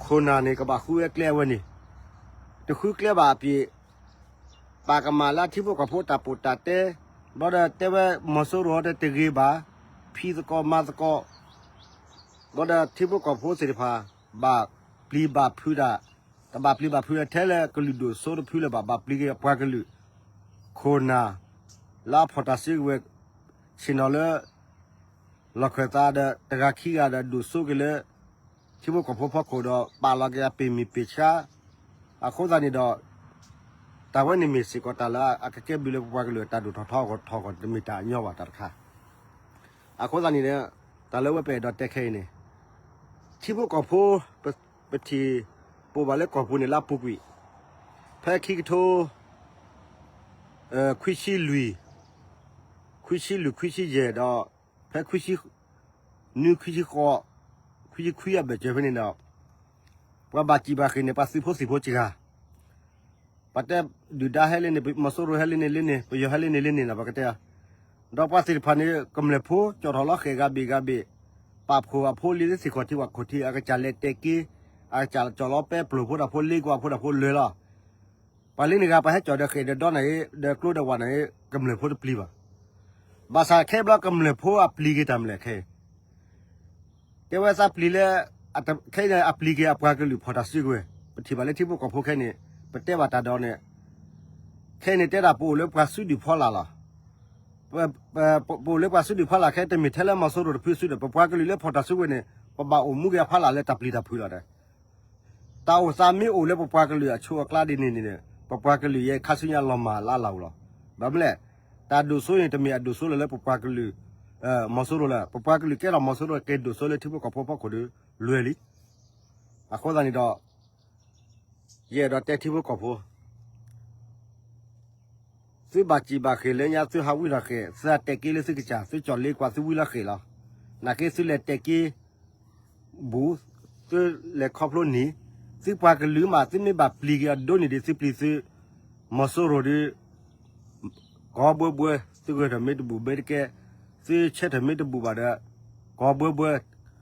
ခိၣ်နၢ်န့ၣ် ကဘၣ်ဃုဝဲကျဲအဝဲန့ၣ်, တဃုကျဲဘၣ်အပျ့ၤ ပာ်ကမၣ်လၢထံဖိကီၢ်ဖိတၢ်ပိာ်တၢ်တဲ, ဘျီဒီးတဲဝဲမီၤစိရိၤဒီးတဂ့ၤဘၣ်, ဖံးသကိးမၤသကိး, ဘျီဒီးထံဖိကီၢ်ဖိသ့ၣ်တဖၣ် ဘၣ်ပျံၤဘၣ်ဖုးတၢ်, တဘၣ်ပျံၤဘၣ်ဖုးထဲလၢကလုာ်ဒိၣ်စိတဖုလၢၤဘၣ်, ဘၣ်ပျံၤက့ၤအပှၤကလုာ်, ခိၣ်နၢ် လၢအဖီၣ်တၢ်စုကဝဲၤ ဆ့ၣ်နီၤလၢ လီၢ်ခၢၣ်သးဒီးတဂၤခံဂၤဒီးဒိၣ်စိက့ၤလၢ ထံဖိကီၢ်ဖိဖီခိၣ်ဒီး ပာ်လီၤက့ၤအပ့ၢ်မုၢ်ပ့ၢ်ဆါ, အဃိသတးန့ၣ်ဒီး တၢ်ဝဲန့ၣ်မ့ၢ်စ့ၢ်ကီးတၢ်လၢအကကဲဘျုးလၢပပှၤကလုာ်အတၢ်ဒိၣ်ထီၣ်ထီထီၣ်ကီး တမ့ၢ်တၢ်အညီဘၣ်တၢ်တခါ, အဃိသတးန့ၣ်ဒီး တၢ်လၢဝဲပအဲၣ်ဒိးတဲခဲအံၤန့ၣ် ထံဖိကီၢ်ဖိ ပထံၣ်ပိာ်ဘၣ်လၢကီၢ်ပူၤန့ၣ်လၢအပူၤကွံာ်, ဖဲခံကထိ ခွံဆံလွံၢ်, ခွံဆံလွံၢ် ခွံဆံယဲၢ်ဒီး ဖဲခွံဆံ နွံ ခွံဆံဃိး, ခွံဆံခွံအဘၢၣ်စၢၤဖဲန့ၣ်ဒီး ပှၤဘၣ်စံၣ်ဘၣ်ဃ့ၢ်န့ၣ် ပှၤသုးဖိသံၣ်ဖိစှၤ, ပှၤတဲဒုၣ်ဒါဟဲလၢန့ၣ် မီၤစိရိၤဟဲလၢန့ၣ်လၢန့ၣ် ပယီၤဟဲလၢန့ၣ်လၢန့ၣ်လီၤ ပကတဲ, ဒီးပှၤသ့ၣ်တဖၣ်န့ၣ် ကမျၢၢ်ဖိ ကၠီၣ်ထီၣ်လီၤဃဲၣ်ဂၤဘ့ၣ်ဂၤဘ့ၣ်, ပာ်ဖှိၣ်အဖိလံလၢသ့ၣ်ခီၣ်ထံးဝၣ်ခိၣ်ထံး အကစၢ်လဲၤတဲာ်က့ၤ, အကစၢ်ကၠီၣ်လီၤပဲပျိၢ်ဖိတၢ်ဖိ လ့ကွၢ်ဖိတၢ်ဖိလၢာ်လီၤ ပှၤလၢန့ၣ်ဂၤ ပှၤဟဲကၠီၣ်ဒီးဃဲၣ်ဒီးဒီန့ၣ် ဒီးကျိဒီးဝၣ်န့ၣ် ကမျၢၢ်ဖိတပျံၤဘၣ်. ဘၣ်ဆၣ်ခဲဘျီကမျၢၢ်ဖိအပျံၤက့ၤတၢ်မနုၤလဲၣ်ခဲအံၤ, တဲဝဲသးပျံၤလၢ ခဲအံၤန့ၣ် အပျံၤက့ၤအပှၤကလုာ်ဖီၣ်တၢ်စုကဝဲၤ, ပထံၣ်ဘၣ်လၢထံဖိကီၢ်ဖိခဲအံၤန့ၣ် ပတဲဘၣ်တၢ်ဒီးန့ၣ်, ခဲအံၤန့ၣ်တဲဒၣ်ပအိၣ်လၢပှၤစုဒုၣ်ဖီလာ်လီၤ. ပအိၣ်လၢပှၤစုဒုၣ်ဖီလာ်ခဲ တမ့ၢ်ထဲလၢမီၤစိရိၤတဖုစုဒီး ပပှၤကလုာ်လၢဖီၣ်တၢ်စုကဝဲၤန့ၣ် ပဘၣ်အိၣ်မူက့ၤအဖီလာ်လၢတၢ်ပျံၤတၢ်ဖုးလီၤဒီး တၢ်အိၣ်သးမ့ၢ်အိၣ်လၢပပှၤကလုာ်အဆိအကျါဒ်န့ၣ်န့ၣ် ပပှၤကလုာ်ယဲခါဆူညါလီၤမၢ်လၢအလီၢ်အိၣ်လီၤ. ဘၣ်မနုၤလဲၣ်, တၢ်ဒိၣ်စိန့ၣ် တမ့ၢ်အဒိၣ်စိလၢပပှၤကလုာ် မီၤစိရိၤလၢ ပပှၤကလုာ်ကဲထီၣ်မီၤစိရိၤက့ၤဒိၣ်စိလၢထံဖိကီၢ်ဖိဖီခိၣ်ဒီး လွဲၢ်လံ. အဃိသတးန့ၣ်ဒီး ယအဲၣ်ဒိးတဲထံဖိကီၢ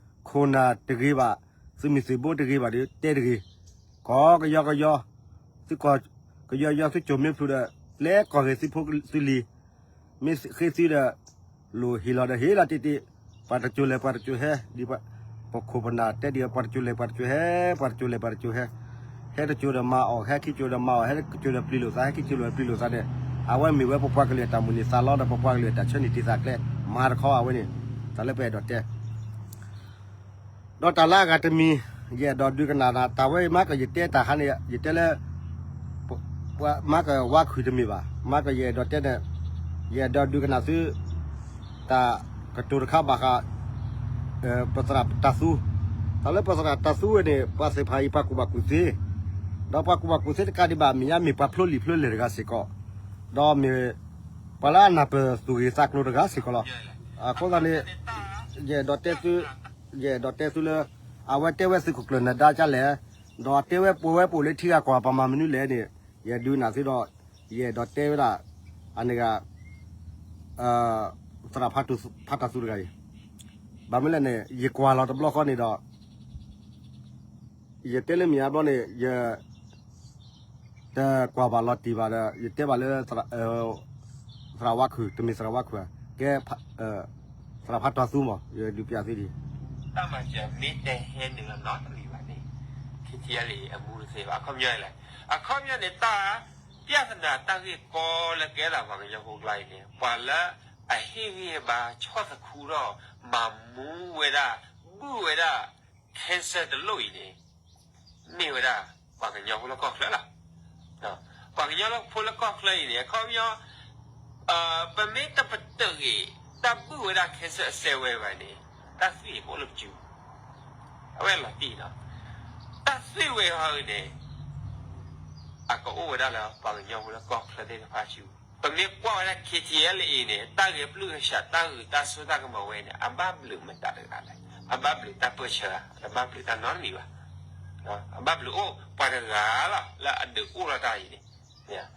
်ဖိ သုဘၣ်စံၣ်ဘၣ်ဃ့ၢ်လၢညါ သုဟးဝံလီၤဃဲၣ် သုဟးတဲာ်က့ၤလၢသုကစၢ် သုကၠီၣ်လ့ကွၢ် သုဝံလီၤဃဲၣ်လီၤ. နာ်က့သုလဲၤတဲာ်က့ၤ ဘူး, သုလဲၤခီဖျိနံၤ, သုပှၤကလုာ်မး သုမ့ၢ်ဘၣ်ပျံၤက့ၤအဒိန့ၣ်ဒီး သုပျံၤသု မီၤစိရိၤဒီး ကီဘှဲဘှဲ, သုဂဲၤထီၣ်မ့ၢ်တဘူၣ်မ့ၢ်တကဲ, သုဆဲထီၣ်မ့ၢ်တဘူၣ်ဘၣ်ဒီး ကီဘှဲဘှဲ, ခိၣ်နၢ်တဂ့ၤဘၣ်, သုမ့ၢ်သုးဘိတဂ့ၤဘၣ်ဒီး တဲတဂ့ၤ, ကီကယီကယီ, သုကီၢ်ကယီယီ သုကၠိၣ်မ့ၢ်ဖျိးဒီး ပျဲကီၢ်ဂ့ၤသုဖိသုလံၤ, မ့ၢ်ဃ့သုဒီး လိၣ်ဟ့ၣ်လီၤဒီးဟ့ၣ်လီၤတ့ၢ်တ့ၢ်, ပှၤတကၠိၤလဲၤပှၤတကၠိၤဟဲ, ဒ်ပှၤခိၣ်ပနၢ်တဲဒ် ပှၤတကၠိၤလဲၤပှၤတကၠိၤဟဲ, ပှၤတကၠိၤလဲၤပှၤတကၠိၤဟဲ, ဟဲတကၠိၤဒီးမၤအီၣ်, ဟဲခံကၠိၤဒီးမၤအီၣ်, ဟဲတကၠိၤဒီးပျံၤလိာ်သး, ဟဲခံကၠိၤဒီးပျံၤလိာ်သးန့ၣ်, အဝဲမ့ၢ်ဝဲပပှၤကလုာ်အတၢ်မုၢ်လၢ်သးလီဒီး ပပှၤကလုာ်အတၢ်ဆၢန့ၢ်တံၢ်သးကျဲ မၤတခီအဝဲန့ၣ်, တၢ်လၢပအဲၣ်ဒိးတဲ ဒီးတၢ်လၢအဂၤတမံၤ, ယအဲၣ်ဒိးဒုးကနၣ်နၤ တၢ်ဝဲမၤကယတဲတၢ်ဟါန့ၣ် ယတဲလၢ ပှၤမၤကဝါခုၣ်တမ့ၢ်ဘၣ်, မၤကယအဲၣ်ဒိးတဲန့ၣ်, ယအဲၣ်ဒိးဒုးကနၣ်သု တၢ်ကတိၤတခါဘၣ်ဃး ပသရၣ်တၢ်သူ, တၢ်လၢပသရၣ်တၢ်သူဝဲန့ၣ် ပှၤသ့ၣ်တဖၣ်အံၤ ပှၤကူၣ်ဘၣ်ကူၣ်သ့, ဒီးပှၤကူၣ်ဘၣ်ကူၣ်သ့တကးဒံးဘၣ် မဲာ်ညါမ့ၢ်ပှၤဖျိလံာ်ဖျိလဲၢ်တဂၤစ့ၢ်ကီး, ဒီးမ့ၢ်ပှၤလၢအနၢ်ပၢၢ်သူၣ်ဂ့ၤသးကျိၤတဂၤစ့ၢ်ကီးလီၤ. အဃိသတးန့ၣ် ယအဲၣ်ဒိးတဲသု ယအဲၣ်ဒိးတဲသုလၢ အဝဲတဲဝဲသုးခိၣ်ကျၢၢ်နၢၤဒါဒ်လဲၣ်, ဒီးတဲဝဲပဝဲပအိၣ်လၢထံဂၤကီၢ်ဂၤ ပမၤမနုၤလဲၣ်န့ၣ်, ယဒုးနၢ်သုဒီး ယအဲၣ်ဒိးတဲဝဲဒၣ် အန့ၣ်ဂၤ သရၣ်ဖးတၢ်သူတဂၤအံၤ, ဘၣ်မနုၤလဲၣ်န့ၣ် ယကွၢ်လီၤတဘျီဃီန့ၣ်ဒီး ယတဲလၢမဲာ်ညါဘျီန့ၣ် ယ တကွၢ်ဘၣ်လီၤတံၢ်ဘၣ်ဒီး ယတဲဘၣ်လၢ သရၣ်ဝါခုၣ် တမ့ၢ်သရၣ်ဝါခုၣ်ဧါ, ကဲ သရၣ်ဖးတၢ်သူမး ယဒုးပျးသုဒ်အံၤ, တၢ်မၤစၢၤမ့ၢ်တဟဲနုာ်လီၤနီတမံၤဘၣ်န့ၣ် ခံထံအလံာ်အမူတသ့ဘၣ်. အခီပညီလဲၣ်, အခီပညီန့ၣ် တၢ် ပြဿနာ တၢ်ဂ့ၢ်ကီလၢကဲထီၣ်ပှၤကညီဖိကျါအံၤန့ၣ် ပှၤလၢအဟ့ၣ်ဂံၢ်ဟ့ၣ်ဘါဆီၣ်သခူထီၣ် မၤမူဝဲဒၣ် ဘုၣ်ဝဲဒၣ် cancer တလိၣ်အံၤန့ၣ် မ့ၢ်ဝဲဒၣ်ပှၤကညီဖိလၢကီၢ်ချၢလီၤ. ပှၤကညီဖိလၢကီၢ်ချၢအံၤန့ၣ် အခီပညီ ပမ့ၢ်တပတုာ်ဂ့ၤ တၢ်ဘုၣ်ဝဲဒၣ် cancer အစဲးဝဲဘၣ်န့ၣ် တၢ်သွံၣ်ပအိၣ်လၢပစုပူၤ, အဝဲလီၤတံၢ်လီၤ. တၢ်သွံၣ်ဝဲဟီန့ၣ် အကအိၣ်ဝဲဒၣ်လၢပှၤကညီဖိလၢကီၢ်ချၢသ့ၣ်တဖၣ်စုပူၤ. ပမ့ၢ်ကွၢ်ဝဲဒၣ် K T L A န့ၣ် တၢ်ဂဲၤပျုၢ်ကစှၤ တၢ်ဂုာ်တၢ်စိတၢ်ကမီၤဝဲန့ၣ် အဘၣ်ဘျုးမတၤတဂၤလဲၣ်. အဘၣ်ဘျုးတၢ်ပၢၢ်ဆၢဧါ, အဘၣ်ဘျုးတၢ်နီတမံၤဘၣ်. အဘၣ်ဘျုးအိၣ်ပှၤတဂၤလီၤ လၢအဒုးအိၣ်ထီၣ်တၢ်အံၤန့ၣ်,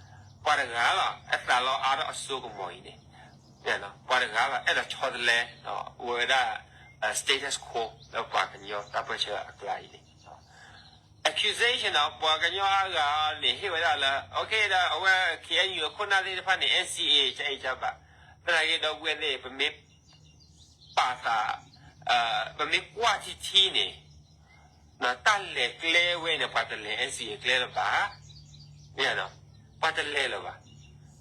ပှၤတဂၤလီၤ အသးလီအါထီၣ်အစိကမီၤအံၤန့ၣ်, ပှၤတဂၤလီၤ အဲၣ်ဒိးဆီတလဲ ဝဲဒၣ် status quo လၢပှၤကညီတၢ်ပၢၢ်ဆၢအကျါအံၤန့ၣ် accusation ဒီးပှၤကညီအါဂၤန့ၣ် ဟ့ၣ်ဝဲဒၣ်လၢ okay ဒီးအဝဲ K N U အခိၣ်နၢ်သ့ၣ်တဖၣ်န့ၣ် N C A ကအဲၣ်ကဘၣ်, သနာ်က့ဒီပုၢ်ဝဲၢ်သ့ၣ် ပမ့ၢ်ပာ်သး, ပမ့ၢ်ကွၢ်ထံထံန့ၣ် တၢ်လဲၤကျဲဝဲန့ၣ် ပှၤတလဲၤ N C A ကျဲလၢၤဘၣ်, ပှၤတလဲၤလၢၤဘၣ်.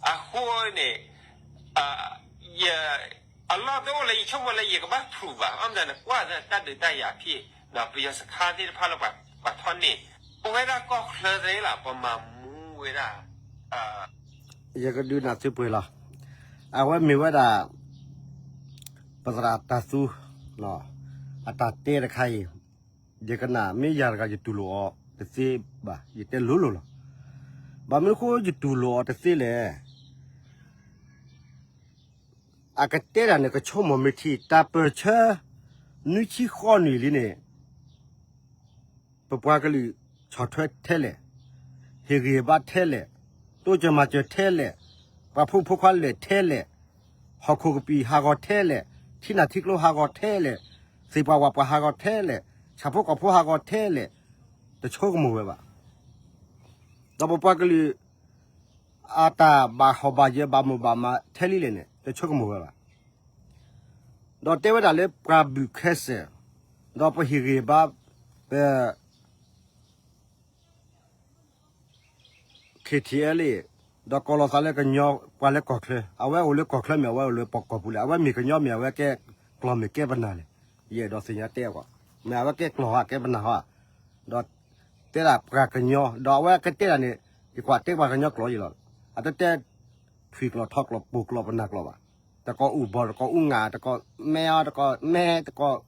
အဃိန့ၣ် အလီၢ်တအိၣ်လၢယဆိကမိၣ်လၢယကဘၣ် prove ဘၣ်, အမတၤနကွၢ်တၢ်ဒုးတၢ်ယၤဖံး, ပယီၤစခါသ့ၣ်တဖၣ်လၢပှၤထီၣ်န့ၢ်, ပဝဲဒၣ်ကီၢ်ချၢသ့ၣ်လီၤ ပမၤမူဝဲဒၣ်, ယကဒုးနၢ်သုပှဲၤလီၤ. အဝဲမ့ၢ်ဝဲဒၣ် ပသရၣ်တၢ်သူ အတၢ်တဲတခါအံၤ, ယကနၣ်မ့ၢ်ယၤတဂၤယတူၢ်လိာ်အီၤတသ့ဘၣ်, ယတဲလိၤလိၤလီၤ. ဘၣ်မနုၤအဃိယတူၢ်လိာ်အီၤတသ့လဲၣ်. အကတဲတၢ်န့ၣ် ကဆိကမိၣ်မ့ၢ်ထံ တၢ်ပၢၢ်ဆၢ နွံဆံဃီနံၣ်လံန့ၣ် ပပှၤကလုာ်ဆီၣ်ထွဲထဲလဲၣ်, ဟ့ၣ်ဂံၢ်ဘါထဲလဲၣ်, တိစၢၤမၤစၢၤထဲလဲၣ်, ပှၤဖိမုၣ်ဖိခွါလဲၤထဲလဲၣ်, ဟီၣ်ခိၣ်ကပံာ်ဟးဂီၤထဲလဲၣ်, ထံနၢ်ထံကျိဟးဂီၤထဲလဲၣ်, သ့ၣ်ပှၢ်ဝၣ်ပှၢ်ဟးဂီၤထဲလဲၣ်, ဆၣ်ဖိကီၢ်ဖိဟးဂီၤထဲလဲၣ်, တဆိကမိၣ်ဝဲဘၣ်. ဒီးပပှၤကလုာ် အတၢ်ဘၣ်ဟီၣ်ဘၣ်ယၢၤဘၣ်မိၢ်ဘၣ်မးထဲလံလဲၣ်န့ၣ် တဆိကမိၣ်ဝဲဘၣ်. ဒီးတဲဝဲဒၣ်လၢပှၤဘုၣ်ခဲစဲး, ဒီးပဟ့ၣ်ဂံၢ်ဘါ ပ K T L A ဒီးကိးလီၤသးလၢကညီပှၤလၢကီၢ်ချၢ, အဝဲအိၣ်လၢကီၢ်ချၢမ့ၢ် အဝဲအိၣ်လၢကီၢ်ချၢမ့ၢ် အဝဲအိၣ်လၢပကီၢ်ပူၤလဲၣ်, အဝဲမ့ၢ်ကညီမ့ၢ် အဝဲကဲကျီၢ်မ့ၢ်ကဲပနၢ်လဲၣ်, ယအဲၣ်ဒိးသ့ၣ်ညါတဲအီၤ, မ့ၢ်အဝဲကဲကျီၢ်ဧါကဲပနၢ်ဧါ, ဒီးတဲဒၣ်ပှၤကညီ ဒီးအဝဲကတဲဒၣ်န့ၣ် ယကွၢ်တဲပှၤကညီကျိာ်ယံၤလီၤ, အတတဲ ထွံၣ်ကျိာ်ထီကျိာ်ပိၢ်ကျိာ်ပနၢ်ကျိာ်ဘၣ်, တကိးအိၣ်ဘီၣ် တကိးအူငၢ် တကိးမဲအီၤ တကိးမဲ တကိး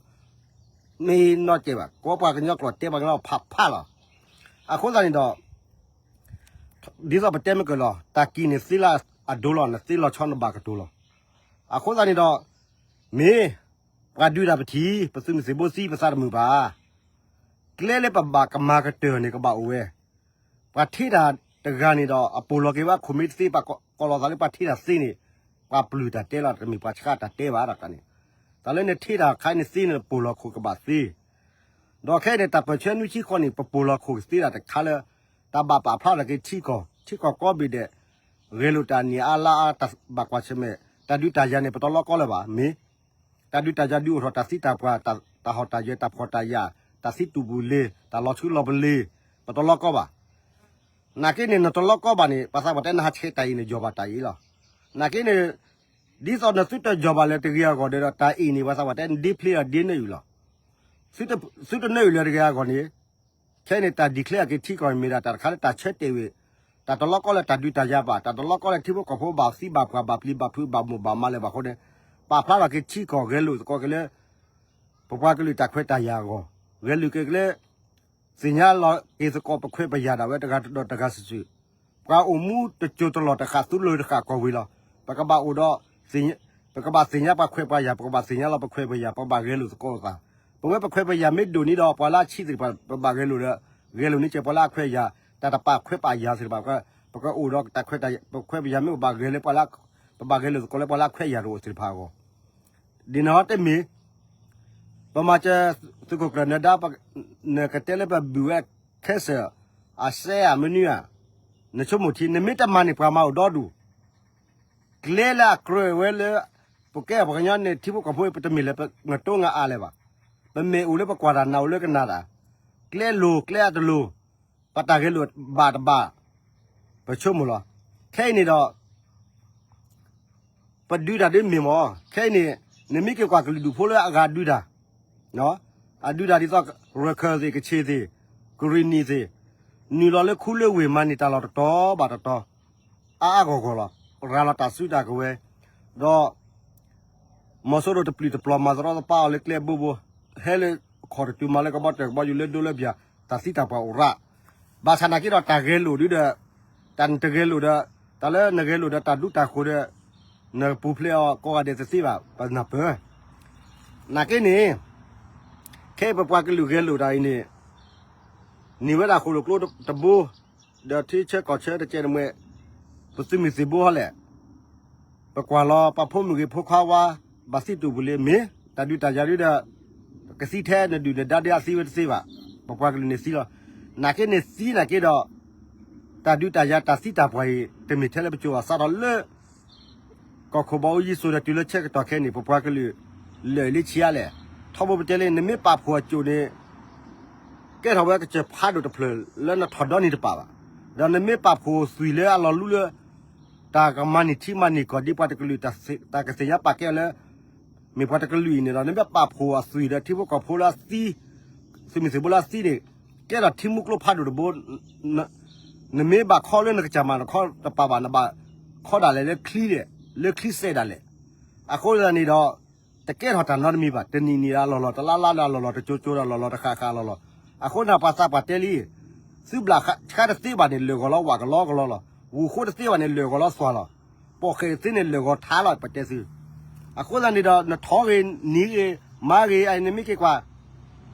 မ့ၢ်နီၢ်ကဲဘၣ်, ကိးပှၤကညီကျိာ်တဲပှၤကညီဖးဖးလီၤ. အဃိသတးန့ၣ်ဒီး ဒ်သိးပတဲမ့ၢ်ကလီၤ တၢ်ကံၢ်န့ၣ်သ့လၢအဒိလီၤ နသ့လီၤဆီနဘၣ်ကတိၤလီၤ. အဃိသတးန့ၣ်ဒီး မ့ၢ်ပှၤဒုးတၢ်ပထံၣ် ပသုးမုၢ်သံၣ်ဘိသံ ပသးတမုာ်ဘၣ်. ကျဲလၢပဘၣ်ကမၤကတၢၢ်န့ၣ် ကဘၣ်အိၣ်ဝဲ. ပှၤထ့တၢ်တဂၤန့ၣ်ဒီး အပိာ်လီၤက့ၤဝဲအခိၣ်မ့ၢ်တသ့ ပှၤကိးလီၤသးလၢပှၤထ့တၢ်သ့န့ၣ် ပှၤပျုၢ်တၢ်တဲလီၤ တမ့ၢ်ပှၤဆှၢတၢ်တဲဘၣ်ဒီးန့ၣ်, တၢ်လၢနထ့တၢ်ခါန့ၣ်သ့န့ၣ် ပိာ်လီၤခိၣ်ကဘၣ်သ့ ဒီးခဲအံၤန့ၣ် တၢ်ပၢၢ်ဆၢနွံဆံဃီန့ၣ် ပပိာ်လီၤခိၣ်ကသ့ဒၣ်တခါလၢ တၢ်ဘၣ်ပာ်ဖျါထီၣ်က့ၤထံကီၢ် ထံကီၢ်ကိးဘ့ၣ်ဒဲး, ဂဲၤလိာ်တၢ်န့ၢ်အါလါအါ တၢ်ဘၣ်ကွၢ်ဆၢၣ်မဲာ် တၢ်ဒုးတၢ်ယၤန့ၣ် ပတလီကီလၢၤဘၣ် မ့ၢ် တၢ်ဒုးတၢ်ယၤဒုးအိၣ်ထီၣ် တၢ်သံတၢ်ပှၢ် တၢ်ဟီၣ်တၢ်ယၢၤ တၢ်ဖှီၣ်တၢ်ယာ် တၢ်သံတူၢ်ပူၤလ့ၤ တၢ်လီၤဆူလီၤပလ့ၤ ပတလီကီဘၣ်. နာ်က့န့ၣ် နတလီကီဘၣ်န့ၣ် ပှၤသးပှၢ်တဲနဟးဆှဲးတၢ်အံၤန့ၣ် ယီၢ်ဘၣ်တၢ်အံၤလီၤ. နာ်က့န့ၣ် ဒ်သိးနသုတယီၢ်ဘၣ်လၢၤတဂ့ၤအဂီၢ်ဒီး တၢ်အံၤန့ၣ် ပှၤသးပှၢ်တဲနဒ့ဖျ့အီၤဒ့နၢအုၣ်လီၤ. သုတနၢအုၣ်လၢၤတဂ့ၤအဂီၢ်န့ၣ် ခဲအံၤန့ၣ် တၢ် declare အက့ၤထံကီၢ်န့ၣ် မ့ၢ်ဒၣ်တၢ်တခါလၢတၢ်ဆၢတဲာ်ဝဲ, တၢ်တလီကီလၢတၢ်ဒုးတၢ်ယၤဘၣ်, တၢ်တလီကီလၢထံဖိကီၢ်ဖိဘၣ်သံဘၣ်ပှၢ်ဘၣ်ပျံၤဘၣ်ဖုးဘၣ်မိၢ်ဘၣ်မးလၢၤဘၣ်အဃိန့ၣ်, ပာ်ဖျါထီၣ်က့ၤထံကီၢ် ဂဲၤလိာ်သကိးက့ၤလၢ ပပှၤကလုာ်တၢ်ခွဲးတၢ်ယာ်အဂီၢ်, ဂဲၤလိာ်က့ၤလၢ သ့ၣ်ညါလီၤက့ၤသကိးပခွဲးပယာ်ဒၣ်ဝဲတဂၤဒီးတဂၤစုာ်စုာ်, ပှၤအိၣ်မူတစိၤတလီၢ်တဃၣ်သူလၢၤတဃၣ်ကီၢ်ဝံၤလီၤ. ပကဘၣ်အိၣ်ဒီး ပကဘၣ်သ့ၣ်ညါပှၤခွဲးပှၤယာ်, ပကဘၣ်သ့ၣ်ညါလီၤပခွဲးပယာ်, ပကဘၣ်ဂဲၤလိာ်သကိးလိာ်သး. ပဝဲပခွဲးပယာ်မ့ၢ်ဒိၣ်န့ၣ်ဒီး ပှၤလၢအဆံးသ့ၣ်တဖၣ် ပဘၣ်ဂဲၤလိာ်ဒီး ဂဲၤလိာ်န့ၢ်က့ၤပှၤလၢအခွဲးယာ်, တၢ်တပာ်ခွဲးပာ်ယာ်သ့ၣ်တဖၣ်, ပကအိၣ်ဒီးတၢ်ခွဲးတၢ်ယာ်, ပခွဲးပယာ်မ့ၢ်အိၣ်ဘၣ်ဂဲၤလၢပှၤလၢ, ပဘၣ်ဂဲၤလိာ်သကိးလၢပှၤလၢအခွဲးယာ်တအိၣ်သ့ၣ်တဖၣ်အဂီၢ်, ဒ်န့ၣ်ဟီတမ့ၢ် ပမၤစၢၤသုးခိၣ်ကျၢၢ်နၢၤဒါ, နကတဲလၢပဘုၣ်ဝဲခဲစၢၣ် အစဲအမနုၤဧါ, နဆိကမိၣ်ထံ နမ့ၢ်တမၤန့ၣ် ပှၤမၤအိၣ်ဒီဒူၣ်, ကျဲလၢအကြၢးဝဲလၢ ပကဲပှၤကညီန့ၣ် ထံဖိကီၢ်ဖိ ပတမ့ၢ်လၢပငတိငါအါလဲၣ်ဘၣ်, ပမ့ၢ်အိၣ်လၢပကွၢ်တၢ်နာ်အိၣ်လၢကနၣ်တၢ်, ကျဲလိၤကျဲအတလိၤ, ပတၢ်ဂဲၤလိာ်ဘၣ်တဘၣ်, ပဆိကမိၣ်လီၤ. ခဲအံၤန့ၣ်ဒီး ပဒုးတၢ်ဒ်မ့ၢ်မ့ၢ်, ခဲအံၤန့ၣ် နမ့ၢ်က့ၤကွၢ်ကလုာ်ဒူၣ်ဖိလၢအဂၤဒုးတၢ်, အဒုးတၢ်ဒ်သိး ရခၢၣ်သ့ၣ် ကဆ့ၣ်သ့ၣ် ကရံၣ်နံၣ်သ့ၣ်, နုာ်လီၤလၢခူလၢဝ့ၢ်မၤန့ၢ်တၢ်လီၢ်တတီၤဘၣ်တတီၤ, အါအါဂီၢ်ဂီၢ်လီၤ. ရၤလီၤတၢ်စုတၢ်ကဝဲၤ, ဒီး မီၤစိရိၤတပျုၢ်တပျီၤမၤသရီသပၢ်အီၤလၢကျဲအဘိဘိ, ဟဲလၢအခီၣ်တတုၤမၤလၢကဘီတၢၢ်ကဘီယူၤလၢဒိလၢဘၠၣ်, တၢ်သံတၢ်ပှၢ်အိၣ်ရၣ်, ဘၣ်ဆၣ်နာ်က့ဒီးတၢ်ဂဲၤလိာ်ဒုဒီး, တၢ်နတဂဲၤလိာ်ဒီး, တၢ်လၢနဂဲၤလိာ်ဒီးတၢ်ဒူတၢ်ဃိၤဒီး, နပူၤဖျဲးအီၤကိးဂၤဒဲးတသ့ဘၣ်, ပနၢ်ပၢၢ် နာ်က့န့ၣ်, ခဲအံၤပပှၤကလုာ်ဂဲၤလိာ်တၢ်အံၤန့ၣ်, န့ၢ်ဝဲဒၣ်ဃိၣ်လိာ်ကျိတဘိ, ဒီးထံဆၢကီၢ်ဆၢတကဲးတမှဲ, ပသုးမုၢ်သံၣ်ဘိဟီလဲၣ်, ပကွၢ်လီၤပှၤဖိမုၣ်ဂ့ၤဖိခွါဝါ, ဘၣ်သံတူၢ်ပူၤလံမ့ၢ်, တၢ်ဒုးတၢ်ယၤဒုဒီး, ကသံထဲနဒုၣ်နဒါဒုအသံဝဲတသ့ဘၣ်, ပပှၤကလုာ်န့ၣ်သံလီၤ. နာ်က့န့ၣ်သံနာ်က့ဒီး, တၢ်ဒုးတၢ်ယၤတၢ်သံတၢ်ပှၢ်အံၤ တမ့ၢ်ထဲလၢပကၠိဘၣ်စးထီၣ်လၢ ကီၢ်ခိၣ်ဘီအူယံစိၤဒီးတုၤလၢဆၢကတီၢ်ခဲအံၤန့ၣ် ပပှၤကလုာ် လၢာ်လံဆံးအါလဲၣ်. ထီဘိပတဲလံ နမ့ၢ်ပာ်ဖှိၣ်အစိၣ်န့ၣ် ကဲထီၣ်ဝဲကစၢၢ်ဖးဒိၣ်တဖျၢၣ်လၢနထီၣ်ဒီနံၤတပာ်ဘၣ်. ဒီးနမ့ၢ်ပာ်ဖှိၣ်သွံၣ်လၢအလီၤလူလၢ တၢ်ကမၤန့ၢ်ထံမၤန့ၢ်ကီၢ်ဒ်ပှၤတကလုာ် တၢ်ကသ့ၣ်ညါပာ်ကဲအီၤလၢ မ့ၢ်ပှၤတကလုာ်အံၤန့ၣ်ဒီး နမ့ၢ်ပာ်ဖှိၣ်အသွံၣ်ဒီးထံဖိကီၢ်ဖိလၢအသံ, သုးမုၢ်သံၣ်ဘိလၢအသံန့ၣ် ကဲထီၣ်ထံမူကျိဖးဒိၣ်တဘိ နမ့ၢ်ဘၣ်ခီလၢနကစၢ်မၤနခီတပာ်ဘၣ် နဘၣ်ခီဒၣ်လဲာ်လၢချံဒၣ်လဲာ်, လၢချံစဲးဒၣ်လဲာ်. အဃိသတးန့ၣ်ဒီး တကဲထီၣ်တၢ်နီတမံၤဘၣ်, တနံၤနံၤအလီၢ်လီၢ် တလါလါဒီးအလီၢ်လီၢ် တကၠိကၠိဒီးအလီၢ်လီၢ် တဃၣ်ဃၣ်အလီၢ်လီၢ်. အဃိန့ၣ်ပှၤသးပှၢ်တဲလံ, သုးဘျၣ်ဆါတသ့ဘၣ်န့ၣ် လၢာ်ဂီၤလီၤဝၣ်ကလီကလီလီၤ. ဝူၤဃိတသ့ဘၣ်န့ၣ် လၢာ်ဂီၤလီၤသွၣ်လီၤ. ပိာ်ဃဲးတသ့န့ၣ် လၢာ်ဂီၤထါလီၤ ပတဲသု. အဃိသတးန့ၣ်ဒီး နထီဂ့ၤနံၤဂ့ၤ မၤဂ့ၤ အံၤနမ့ၢ်က့ၤကွၢ်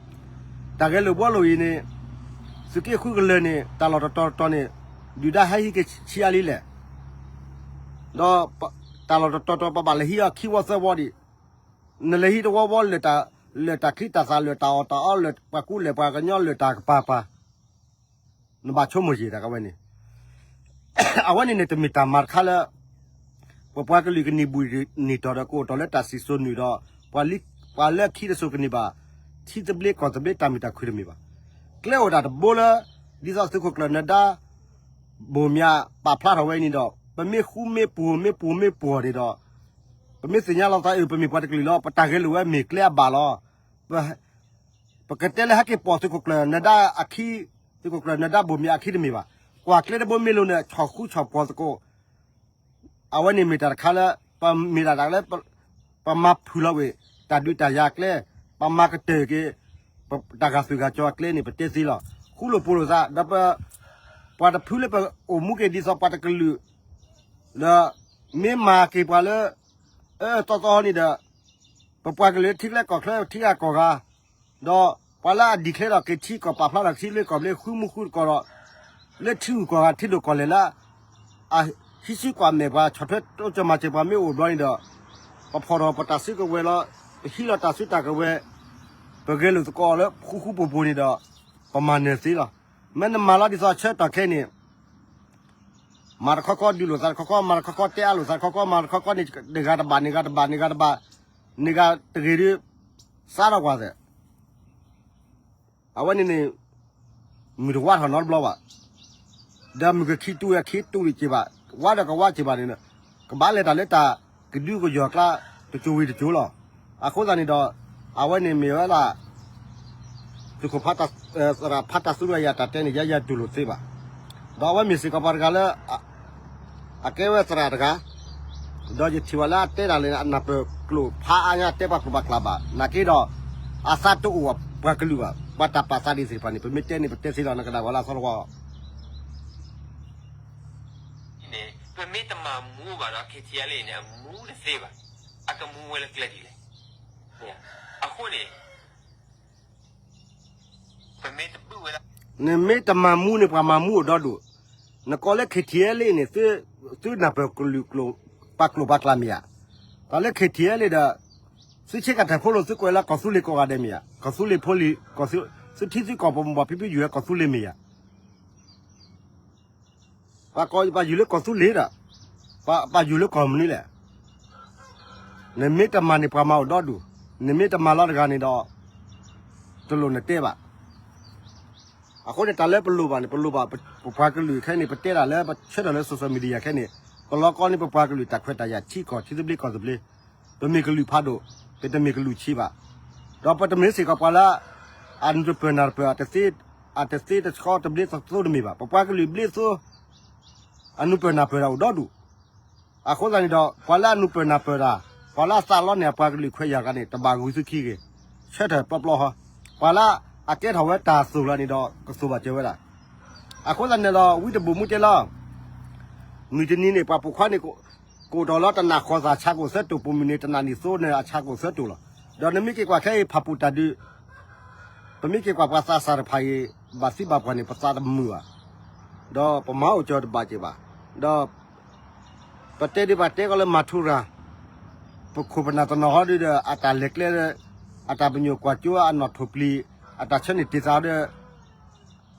တၢ်ဂဲၤလိာ်ဘှီလိာ်အံၤန့ၣ် သုးက့ဃုကလၢာ်န့ၣ် တၢ်လီၢ်တတီၤတတီၤန့ၣ် ဒုၣ်ဒါဟဲဟံးက့ၤဆံးအါလံလဲၣ်. ဒီးတၢ်လီၢ်တတီၤတီၤ ပဘၣ်လဲၤဟံးအီၤခံဝီသၢဝီဒံး, နလဲၤဟံးတဝီဝီ လၢာ်တၢ်ချံတၢ်သၣ် လၢာ်တၢ်အီၣ်တၢ်အီ လၢာ်ပှၤကူလဲၢ်ပှၤကညီ လၢာ်တၢ်ကပၤပၤ နဘၣ်ဆိကမိၣ်ယံာ်တၢ်ကဝဲန့ၣ်, အဝဲန့ၣ်န့ၣ် တမ့ၢ်တၢ်မၤတခါလၢ ပပှၤကလုာ်ကန့ၢ်ဘှံးန့ၢ်တီၢ်ဒီး ကအိၣ်တီၢ်လၢတၢ်စံၣ်စိၤနုာ်ဒီး ပှၤလၢခံတစိၤကန့ၢ်ဘၣ် ထံသဘျ့ကီၢ်သဘျ့တၢ်မုာ်တၢ်ခုၣ်တမ့ၢ်ဘၣ်. ကျဲအိၣ်ဒၣ်တဘိလၢ ဒ်သိးသုးခိၣ်ကျၢၢ်နၢၤဒါ ဘိၣ်မၠးပာ်ဖျါထီၣ်ဝဲအံၤန့ၣ်ဒီး ပမ့ၢ်ဃူမ့ၢ်ပူၤ မ့ၢ်ပူၤမ့ၢ်ပူၤန့ၣ်ဒီး ပမ့ၢ်သ့ၣ်ညါလီၤသးအုး ပမ့ၢ်ပှၤတကလုာ်လီၤ ပတၢ်ဂဲၤလိာ်ဝဲမ့ၢ်ကျဲအဘၣ်လီၤ. ပကတဲလၢဟဲက့ၤပိာ်သုးခိၣ်ကျၢၢ်နၢၤဒါအခံ, သုးခိၣ်ကျၢၢ်နၢၤဒါဘိၣ်မၠးအခံတမ့ၢ်ဘၣ်. ကွၢ်ကျဲတဘိမ့ၢ်လိၤန့ၣ် ဆီၣ်ဃူဆီၣ်ပှီၤသကိး အဝဲန့ၣ်မ့ၢ်တၢ်တခါလၢ ပမ့ၢ်ဒၣ်တၢ်လၢ ပမၤဖုၣ်လီၤဝဲ တၢ်ဒုးတၢ်ယၤကျဲ, ပမၤကတၢၢ်က့ၤ တၢ်ဂာ်သွံၣ်ဂာ်ကၠီအကျဲန့ၣ် ပတဲသ့လီၤ. ဃူလိာ်ဖိးလိာ်သး ဒီးပ ပှၤတဖုလၢပအိၣ်မူက့ၤဒ်သိးပှၤတကလုာ် ဒီး မ့ၢ်မၤက့ၤပှၤလၢ အၢအၢသီသီန့ၣ်ဒီး ပပှၤကလုာ်ထံကျဲကီၢ်ချၢထံဂၤကီၢ်ဂၤ, ဒီးပှၤလၢအ declare ထီၣ်က့ၤထံကီၢ် ပာ်ဖျါထီၣ်ထံသဘျ့ကီၢ်သဘျ့ ဃုမူဃုတကိးဒီး လၢထံဂုၤကီၢ်ဂၤ ထံဒိၣ်ကီၢ်လဲၢ်လၢ အဟံးစုကွၢ်မဲာ်ပှၤ ဆီၣ်ထွဲတိစၢၤမၤစၢၤပှၤမ့ၢ်အိၣ်ဘျီန့ၣ်ဒီး ပဖီၣ်ထီၣ်ပတၢ်စုကဝဲၤလီၤ, ပဟံးလီၤတၢ်စုတၢ်ကဝဲၤ, ပဂဲၤလိာ်သကိးလၢဃူဃူဖိးဖိးန့ၣ်ဒီး ပမၤနၢၤသ့လီၤ. မ့ၢ်နမၤလီၤဒ်သိးဆၢကတီၢ်ခဲအံၤန့ၣ် မၤတခီခီ ဒုးလိာ်သးတခီခီ မၤတခီခီ တဲအါလိာ်သးတခီခီ မၤတခီခီန့ၣ် တဂၤတဘၣ် န့ၢ်ဂၤတဘၣ် န့ၢ်ဂၤတဘၣ် န့ၢ်ဂၤတဂ့ၤဒီး စးထီၣ်ကွၢ်သ့ၣ် အဝဲန့ၣ်န့ၣ် မုၢ်တဝါထီၣ်နီတဘျီဘၣ်, ဒီးမုၢ်ကခံတူၢ်ဝဲခံတူၢ်ဝံၤက့ၤဘၣ်, ဝါဒီးကဝါက့ၤဘၣ်န့ၣ် ကဘၣ်လဲၤတၢ်လၢတၢ်ကဒုကယီၤကျါ တစိၤဝံၤတစိၤလီၤ. အဃိသတးန့ၣ်ဒီး အဝဲန့ၣ်မ့ၢ်ဝဲဒၣ် သုးခိၣ်ဖးတၢ် သရၣ်ဖးတၢ်သူရယၤတၢ်တဲန့ၣ် ယဲယတူၢ်လိာ်သ့ဘၣ်. ဒီးအဝဲမ့ၢ်စ့ၢ်ကီးပှၤတဂၤလၢ အကဲဝဲသရၣ်တဂၤ, ဒီးယထံၣ်ဝဲလၢအတဲတၢ်လၢအနၢ်ပၢၢ်ကျိာ်ဖးအါညါ တဲပှၤကျိာ်ပှၤကျၢ်ဘၣ်. နာ်က့ဒီး အသးတအိၣ်ပှၤကလုာ်ဘၣ်. ပှၤတၢ်ပာ်သးဒ်သ့ၣ်တဖၣ်န့ၣ် ပမ့ၢ်တဲန့ၣ် ပတဲသ့လီၤ နကဒၣ်ဝဲလၢအသီတဝီ န့ၣ် ပမ့ၢ်တမၤမူဘၣ်ဒီး KTLA န့ၣ် အမူတသ့ဘၣ်. အကမူဝဲလၢကျဲဒ်လဲၣ်. အဃိန့ၣ် ပမ့ၢ်တဘုၣ်ဝဲဒၣ် နမ့ၢ်တမၤမူန့ၣ် ပှၤမၤမူအိၣ်ဒီဒူၣ်. နကိးလၢ KTLA န့ၣ် သုနၢ်ပၢၢ်ကလုာ်ကျိာ် ပှၤကျိာ်ပှၤကျၢ်မ့ၢ်ဧါ. တၢ်လၢ KTLA ဒီး သုဆ့ကၤထၢၣ်ဖိလိာ် သုကွဲးလၢကီၢ်သူလ့ၤကိးဂၤဒဲးမ့ၢ်ဧါ. ကီၢ်သူလ့ၤဖိလံၤ ကီၢ်သူ သုထံသုကီၢ်ပမိၢ်ပှၢ်ဖံဖုယုၢ်ဝဲကီၢ်သူလ့ၤမ့ၢ်ဧါ. ပှၤကိးပှၤယုၢ်လၢကီၢ်သူလ့ၤဒီး ပှၤယုၢ်လၢကီၢ်မနုၤလဲၣ်. နမ့ၢ်တမၤန့ၣ် ပှၤမၤအိၣ်ဒီဒူၣ်, နမ့ၢ်တမၤလီၤတဂၤန့ၣ်ဒီး တလိၣ်နတဲဘၣ်. အဃိန့ၣ် တၢ်လၢပလိၣ်ဘၣ်န့ၣ် ပလိၣ်ဘၣ် ပပှၤကလုာ်ခဲအံၤန့ၣ် ပတဲတၢ်လၢ ပဆၢထၢၣ်လၢ social media ခဲအံၤန့ၣ် ကလီကီန့ၣ် ပပှၤကလုာ်တၢ်ခွဲးတၢ်ယာ်ထံကီၢ် ထံသဘျ့ကီၢ်သဘျ့, ပမ့ၢ်ကလုာ်ဖးဒိၣ် ပတမ့ၢ်ကလုာ်ဆံးဘၣ်. ဒီးပတမ့ၢ်စ့ၢ်ကီးပှၤလၢ အနၢ်တပၢၢ်နၢ်တပၢၢ် တသ့ အတသ့တဆှီတဘျ့တသိတမ့ၢ်ဘၣ်. ပပှၤကလုာ်ဘျ့သိ အနူပၢၢ်နၢ်ပၢၢ်တၢ်အိၣ်ဒီဒူၣ်. အဃိသတးန့ၣ်ဒီး ပှၤလၢအနူပၢၢ်နၢ်ပၢၢ်တၢ်, ပှၤလၢအသးလီန့ၢ် အပှၤကလုာ်ခွဲးယာ်တဂၤန့ၣ် တဘၣ်ဂုာ်သုခံဂ့ၤ, ဆၢထၢၣ်ပျီပျီဟီ. ပှၤလၢအကဲထီၣ်ဝဲတၢ်သိၣ်လီၤန့ၣ်ဒီး ကသိၣ်ဘၣ်စၢၤဝဲဒၣ်. အဃိသတးန့ၣ်ဒီး ဝံတဘိၣ်မူတဲလီၤ မုၢ်တနံၤန့ၣ် ပှၤပိာ်ခွါန့ၣ် ကအိၣ်တ့ၢ်လီၤတနၢ်ဃီသးဆါကအိၣ်သၢတိာ်, ပိာ်မုၣ်န့ၣ် တနၢ်နံၣ်သိန့ၣ် အဆါကအိၣ်သၢတိာ်လီၤ. ဒီးနမ့ၢ်က့ၤကွၢ်ခဲအံၤ ဖးပူၤတၢ်ဒုး, ပမ့ၢ်က့ၤကွၢ်ပှၤသးစၢ်တဖၣ်အံၤ ဘၣ်သံဘၣ်ပှၢ်န့ၣ် ပသးတမုာ်ဘၣ်. ဒီးပမၤအိၣ်ကၠီၤတဘၣ်က့ၤဘၣ်. ဒီး ပတဲဒ်ပှၤတဲကီးလၢမၤထူရၤ, ပခိၣ်ပနၢ်တနီၤဟီဒုဒီး အတၢ်လဲၤကျဲ, အတၢ်ပညိၣ်ကွၢ်စိ, အနီၣ်ထိၣ်ပျံၤ, အတၢ်ဆၢန့ၢ်တ့ၢ်သးဒီး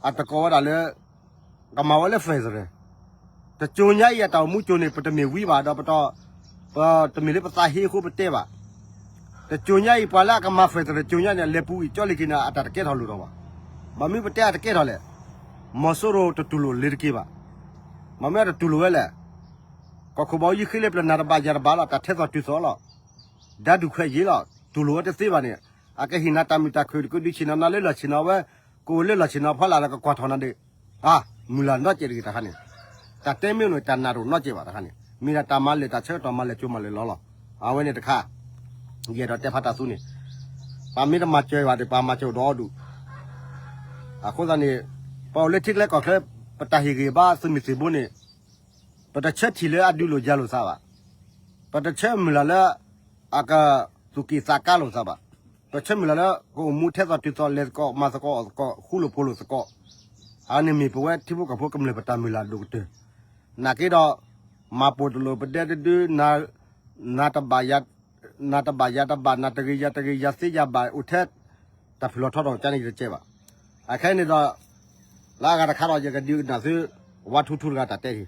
အတကိးဝဲဒၣ်လၢ ကမၤဝဲလၢ federal. တကၠိညါအံၤအတၢ်အိၣ်မူကၠိန့ၣ် ပတမ့ၢ်ဝံဘၣ်ဒီး ပတမ့ၢ်လၢပသးဟ့အဃိပတဲဘၣ်. တကၠိညါအံၤ ပှၤလၢအကမၤ federal တကၠိညါန့ၣ် အလဲၤပူၤအံၤကၠီလ့ၤက့ၤန့ၣ် အတၢ်တကဲထီၣ်လိၣ်ထီၣ်ဘၣ်. ဘၣ်မနုၤပတဲအတကဲထီၣ်လဲၣ်. မီၤစိရိၤတတူၢ်လိာ်လ့ၤတက့ၤဘၣ်. မ့မ့ၢ်တတူၢ်လိာ်ဝဲလဲၣ်. ကီၢ်ခိၣ်ဘီယုၢ်ဃ့လၢပျၢၤနၤတဘၣ်ယၤတဘၣ်လီၤ, တၢ်ထဲသိးတုၤသိးလီၤ. ဒၣ်ဒူၣ်ခွဲးယံာ်လီၤ, တူၢ်လိာ်ဝဲတသ့ဘၣ်န့ၣ်, အကဟ့ၣ်နၤတၢ်မုာ်တၢ်ခုၣ် ကဒုးဆ့ၣ်နီၤနၤလၢလီၢ်ဆ့ၣ်နီၤဝဲ, ကအိၣ်လၢလီၢ်ဆ့ၣ်နီၤဖီလာ်လၢကကွၢ်ထီၣ်နၤဒီး, အါ, မုၢ်လၢ်နီတစဲးတဂ့ၤတခါန့ၣ်, တၢ်တဲမ့ၢ်အိၣ်န့ၣ် တၢ်နၢ်တအိၣ်နီတစဲးဘၣ်တခါန့ၣ်, မ့ၢ်ဒၣ်တၢ်မၤလၢာ်တၢ်ဆၢကတီၢ်မၤလၢာ်ကၠိမၤလၢာ်လီၤလီၤ. အဝဲန့ၣ်တခါ, ယအဲၣ်ဒိးတဲဖးတၢ်သူန့ၣ်, ပမ့ၢ်တမၤစၢၤဘၣ်ဒီး ပမၤစၢၤအိၣ်ဒီးအီၤဒူၣ် အဃိသတးန့ၣ်, ပအိၣ်လၢထံကျဲကီၢ်ချၢ, ပတၢ်ဟ့ၣ်ဂံၢ်ဘါသုးမုၢ်သံၣ်ဘိန့ၣ်, ပတဆၢထံၣ်လၢအဒုးလိာ်ယၤလိာ်သးဘၣ်. ပတဆၢမုၢ်လၢ်လၢ အကသူၣ်က့ၣ်သးကါလိာ်သးဘၣ်. ပဆၢမုၢ်လၢ်လၢ ကအိၣ်မူထဲသိးတုၤသိး လဲၤသကိးမၤသကိးအီၣ်သကိး ဃူလိာ်ဖိးလိာ်သကိး, အန့ၣ်မ့ၢ်ပဝဲထံဖိကီၢ်ဖိကမျၢၢ်ပတၢ်မုၢ်လၢ်ဒိၣ်ကတၢၢ်. နာ်က့ဒီး, မၤပိာ်တလိာ်ပဒဲတဒု, နၤတဘၣ်ယၤတဘၣ်, နၤတဂ့ၤယၤတဂ့ၤ, ယၤသ့ယၤဘၣ်အိၣ်ထဲ တၢ်ဖုၣ်လီၤထီထီၣ်ကန့ၣ်ယတကဲဘၣ်. အခဲအံၤန့ၣ်ဒီး, လၢအဂၤတခါဒီး ယကဒုးကနၣ်သု, ဝါထူထူတဂၤတၢ်တဲက့ၤ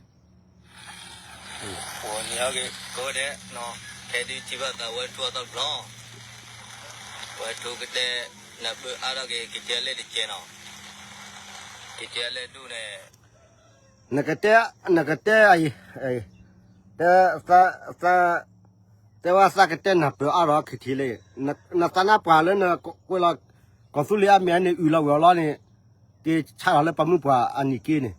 န့ၣ် ကဒထံၣ်ဘၣ်သးဝဲထူအသီတဘျီ, ဝဲထူကတဲ, နပၢအါထီၣ်က့ၤ ကတဲလဲၣ်တကဲနီၤ, ကတဲလဲၣ်ဒူၣ်န့ၣ်, နကတဲ, နကတဲ, တဲ, တဲဝဲသးကတဲနၢ်ပၢၢ်အါထီၣ်ခံထံၣ်လံ, နသးနါပှၢ်လၢနကွဲးလီၤ, ကီၢ်သူလ့ၤအမ့ၢ်န့ၣ် အုၣ်လီၤဝဲအီၤလီၤန့ၣ်, က့ၤဆါလီၤလၢပှၤမုၢ်ပှၢ်အနံၣ်က့န့ၣ်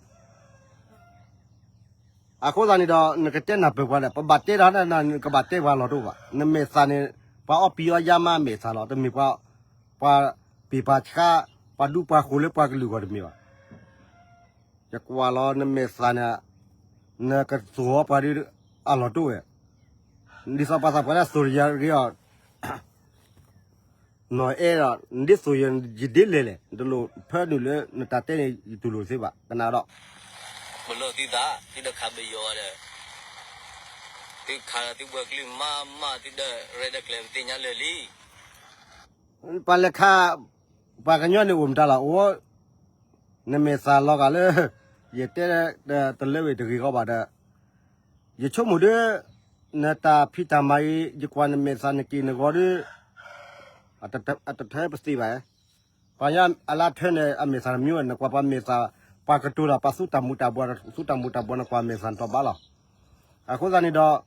အဃိသတးန့ၣ်ဒီး နကတဲနၢ်ပၢၢ်ပှၤဒီး ပဘၣ်တဲတၢ်နၤ နကဘၣ်တဲပှၤလီၤတအိၣ်ဘၣ်. နမဲာ်သၣ်န့ၣ် ပှၤအီပံၤအီယါမးအမဲာ်သၣ်လီၤ. တမ့ၢ်ပှၤ, ပှၤပ့ၢ်ပှၤဆှါ, ပှၤဒူပှၤဃိၤလၢပှၤကလုာ်ဂီၢ်တမ့ၢ်ဘၣ်. ယကွၢ်လီၤနမဲာ်သၣ်န့ၣ်, နကသိၣ်အီပှၤဒီး အလီၢ်တအိၣ်ဝဲ. ဒ်သိးပှၤသးပှၢ်လၢအသိၣ်တယၤဂ့ၤအီၤ နီၢ်အဲၣ်ဒီး နဒ်သိးယၤ ယဒ်လဲၣ်လဲၣ် တလိၣ်ဖၢနုာ်လၢနတၢ်တဲန့ၣ် ယတူၢ်လိာ်သ့ဘၣ် ကနၣ်ဒီး ပလီၢ်သုသး သုတခးပယီၤဒီး သုခးဒီးသုပှၤကလုာ်မးမး သုဒီးရဲၣ်ဒီးကျဲၤပသ့ၣ်ညါလၢာ်လံ. ပှၤလဲၤခး ပှၤကညီန့ၣ်အိၣ်မတၤလီၤ အိၣ် နမဲာ်သၣ်လီၤဂာ်လၢ ယတဲတလၢဝံၤတဂ့ၤဂီၢ်ဘၣ်ဒီး ယဆိကမိၣ်ဒီး နတၢ်ဖံးတၢ်မၤအံၤ ယကွၢ်နမဲာ်သၣ်နက့ၢ်နဂီၤဒီး အတထၢပသ့ဘၣ်. ပှၤကညီအလၢထၢန့ၣ် အမဲာ်သၣ်တမံၤဝဲ နကွၢ်ပှၤမဲာ်သၣ် ပှၤကတိၤတၢ် ပှၤသူတၢ်မူၤတၢ်ဘှီး သူတၢ်မူၤတၢ်ဘှီး နကွၢ်မဲာ်သၣ်နတီၤဘၣ်လီၤ. အဃိသတးန့ၣ်ဒီး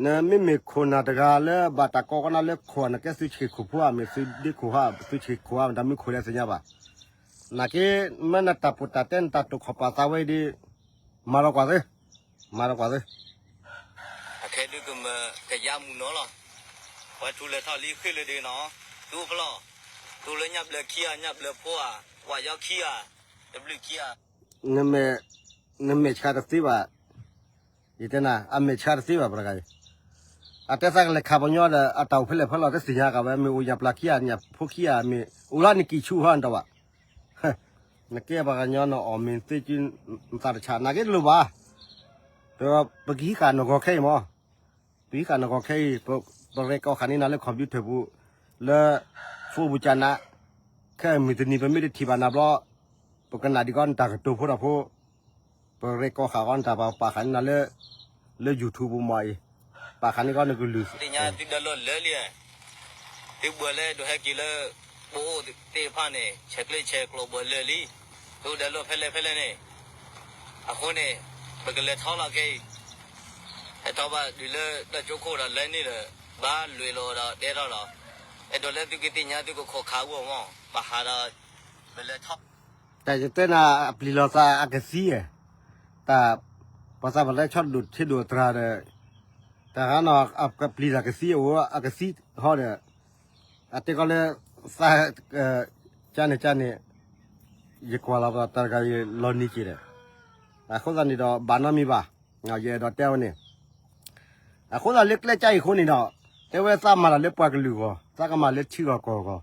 နမ့မ့ၢ်ခိၣ်နၢ်တဂၤလၢဘၣ်တၢ်ကိးကနၣ်လၢခိၣ် နကဲသုဆံးခိၣ်ဖိဧါ မ့ၢ်သုဒ့ခိၣ်ဧါ သုဆံးခိၣ်ဧါ မ့ၢ်တၢ်မုၢ်ခိၣ်လၢသ့ၣ်ညါဘၣ်. နာ်က့ မ့ၢ်နတၢ်ပီးတၢ်တဲ နတၢ်တိာ်ခီၣ်ပာ်သးဝဲအံၤဒီး မၤလီၤကွၢ်သ့, မၤလီၤကွၢ်သ့. အခဲဒုးကမၢကယါမုၢ်နီၤလီၤ. ပှၤထူလဲၤထီၣ်လံဃ့ၢ်လၢဒ့နီၤ, သူဖျီၣ်, သူလၢညၣ်ဘျၢခံဂၤ ညၣ်ဘျၢဖိဧါ, ဝၣ်ယီခံဂၤ, တဘျုးခံဂၤ နမဲာ်ဆှးတသ့ဘၣ်. ယတဲနၤ အမဲာ်ဆှးတသ့ဘၣ် ပှၤတဂၤအံၤ. အတဲသးကလဲၤခးပှၤကညီဒီး အတၢ်အိၣ်ဖဲလဲၣ်ဖဲလဲၣ် တသ့ၣ်ညါက့ၤဝဲ မ့ၢ်အိၣ်ညၣ်ပျၢ်ခံဂၤ ညၣ်ဖိခံဂၤ မ့ၢ်အိၣ်လၢနကံၢ်ဆူၣ်ဟီနတဝဲ. နကဲပှၤကညီနအီၣ်မ့ၢ်သ့က့ နသးတဆး နာ်က့တလိၣ်ဘၣ်. ပကဟံးဃာ်နဂီၤခဲအံၤမး ပဟံးဃာ်နဂီၤခဲအံၤ ပရဲၣ်ကီၢ်ဃာ်န့ၢ်နၤလၢ computer ပူၤ လၢ phone ပူၤကနၣ်, ခဲအံၤမုၢ်တနံၤ ပမ့ၢ်တထံၣ်ဘၣ်နၤဘျီ ပကနၣ်ဒံးကီးနတၢ်ကတိၤဖိတၢ်ဖိ, ပရဲၣ်ကီၢ်ဃာ်ကီးနတၢ်ပာ်ဃာ်န့ၢ်နၤလၢ လၢ YouTube ပူၤမးအံၤ, ပာ်ဃာ်န့ၢ်ကီးနကလုၢ် သ့ၣ်ညါသုဒၢလီၢ်လၢာ်လံ, သုဘှီလၢဒိးဟဲက့ၤလၢ ပအိၣ်သ့ၣ်တဖၣ်န့ၣ် ဆဲးကျၢဆဲးကျိးဘှီလၢာ်လံ, သုဒၢလီၢ်ဖဲလဲၣ်ဖဲလဲၣ်န့ၣ်, အဃိန့ၣ် ပကလဲၤထီၣ်လီၤခဲအံၤ, ဟဲထီၣ်ဘၣ်ဒုးလၢတၢ်ကၠိခိၣ်ဒီးလဲၤန့ၣ်လၢ ဘၣ်လွဲၢ်လီၤဒီးတဲထီၣ်လီၤ, အဲၣ်ဒိးလၢသုကသ့ၣ်ညါသုကခိးခးအဂီၢ်မး, ပဟးဒီး တၢ်ယတဲနၤ အပျံၤလီၤသးအကသံဧါ, တၢ် ပှၤသးပှၢ်လၢဆီတဒိၣ်ထံဒိၣ်တြၢ်ဒီး တၢ်ဂၤနီၢ် အပျံၤတၢ်ကသံအိၣ်အကသံဟီဒီး အတဲကီးလၢ သး ကန့ၣ်ကန့ၣ် ယကွၢ်လီၤပတၢ်တဂၤယလီၤနံၤက့ၤဒီး အဃိသတးန့ၣ်ဒီး ဘၣ်နီတမံၤဘၣ်, ယအဲၣ်ဒိးတဲဝဲန့ၣ် အဃိသတးလၢကျဲကၢအံၤအဃိန့ၣ်ဒီး တဲဝဲသးမၤတၢ်လၢပှၤကလုာ်အဂီၢ် သးကမၤလၢထံဂီၢ်ကီၢ်ဂီၢ်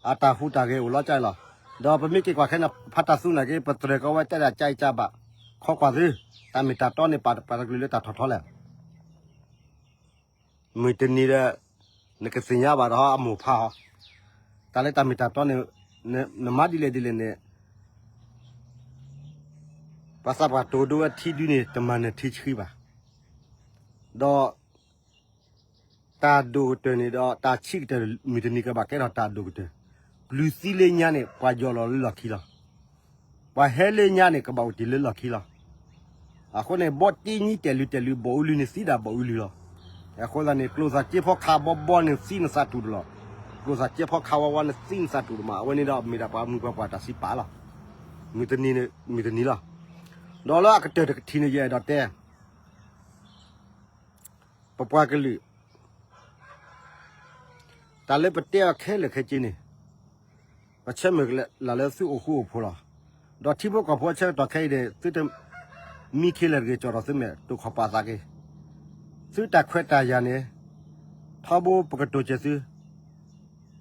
အတၢ်ဟူးတၢ်ဂဲၤအိၣ်လီၤကၢအံၤလီၤ. ဒီးပမ့ၢ်က့ၤကွၢ်ခဲန့ၣ် ဖးတၢ်သူန့ၣ်က့ၤ ပတြၢၤကီးဝဲတဲဒၣ်ကၢအံၤကၢဘၣ်, ခီကွၢ်သု, တၢ်မ့ၢ်တၢ်တီန့ၣ် ပာ်ပှၤတကလုာ်လၢတၢ်ထီၣ်ထီလဲၣ် မုၢ်တနံၤဒီး နကသ့ၣ်ညါဘၣ်ဒီးအမိၢ်ဖးဟီ, တၢ်လၢတၢ်မ့ၢ်တၢ်တီန့ၣ် နမၤဒ်လဲၣ်ဒ်လဲၣ်န့ၣ် ပှၤသးပှၢ်တိၤဒိဝဲထံဒုန့ၣ် တမၤနၢၤထံဆှံဘၣ်. ဒီး တၢ်ဒိၣ်ကတၢၢ်န့ၣ်ဒီး တၢ်ဆံးကတၢၢ်မုၢ်တနံၤကဘၣ်ကဲထီၣ်တၢ်ဒိၣ်ကတၢၢ်, ပျုၤသံလၢညါန့ၣ် ပှၤယီၢ်လီၤလၢလီၢ်ခံလီၤ. ပှၤဟဲလၢညါန့ၣ် ကဘၣ်အိၣ်တ့ၢ်လၢလီၢ်ခံလီၤ. အဃိန့ၣ် ဘီတ့ညံတဲာ်လုၢ်တဲာ်လုၢ် ဘီၣ်အူလုၢ်န့ၣ်သံဒၣ်ဘီၣ်အူလုၢ်လီၤ. အဃိသတးန့ၣ် ကျိၣ်စၢ်ကၠ့ဖီခါဘီဘီန့ၣ်သံနသးတူၢ်တလီၢ်, ကျိၣ်စၢ်ကၠ့ဖီခါဝါဝါန့ၣ်သံနသးတူၢ်တမး, အဝဲန့ၣ်ဒီးမ့ၢ်ဒၣ်ပှၤမုၢ်ပှၤပှၢ်တၢ်စံးပာ်လီၤ. မုၢ်တနံၤန့ၣ် မုၢ်တနံၤလီၤ. ဒီးလၢအကတၢၢ်တကထံၣ်န့ၣ် ယအဲၣ်ဒိးတဲ ပပှၤကလုာ် တၢ်လၢပတဲအီၤခဲလၢာ်ခဲဆ့န့ၣ် ပဆၢမုၢ်လၢ်လၢသုအိၣ်ဃူအိၣ်ဖိးလီၤ. ဒီးထံဖိကီၢ်ဖိအဆၢကတီၢ်ခဲအံၤန့ၣ် သုတမံခ့လၢာ်တဂ့ၤ ကၠီၣ်ထီၣ်သုမဲာ် တိာ်ခီၣ်ပာ်သးက့ၤ, သုတၢ်ခွဲးတၢ်ယာ်န့ၣ် ထီဘိပကတိၤစၢၤသု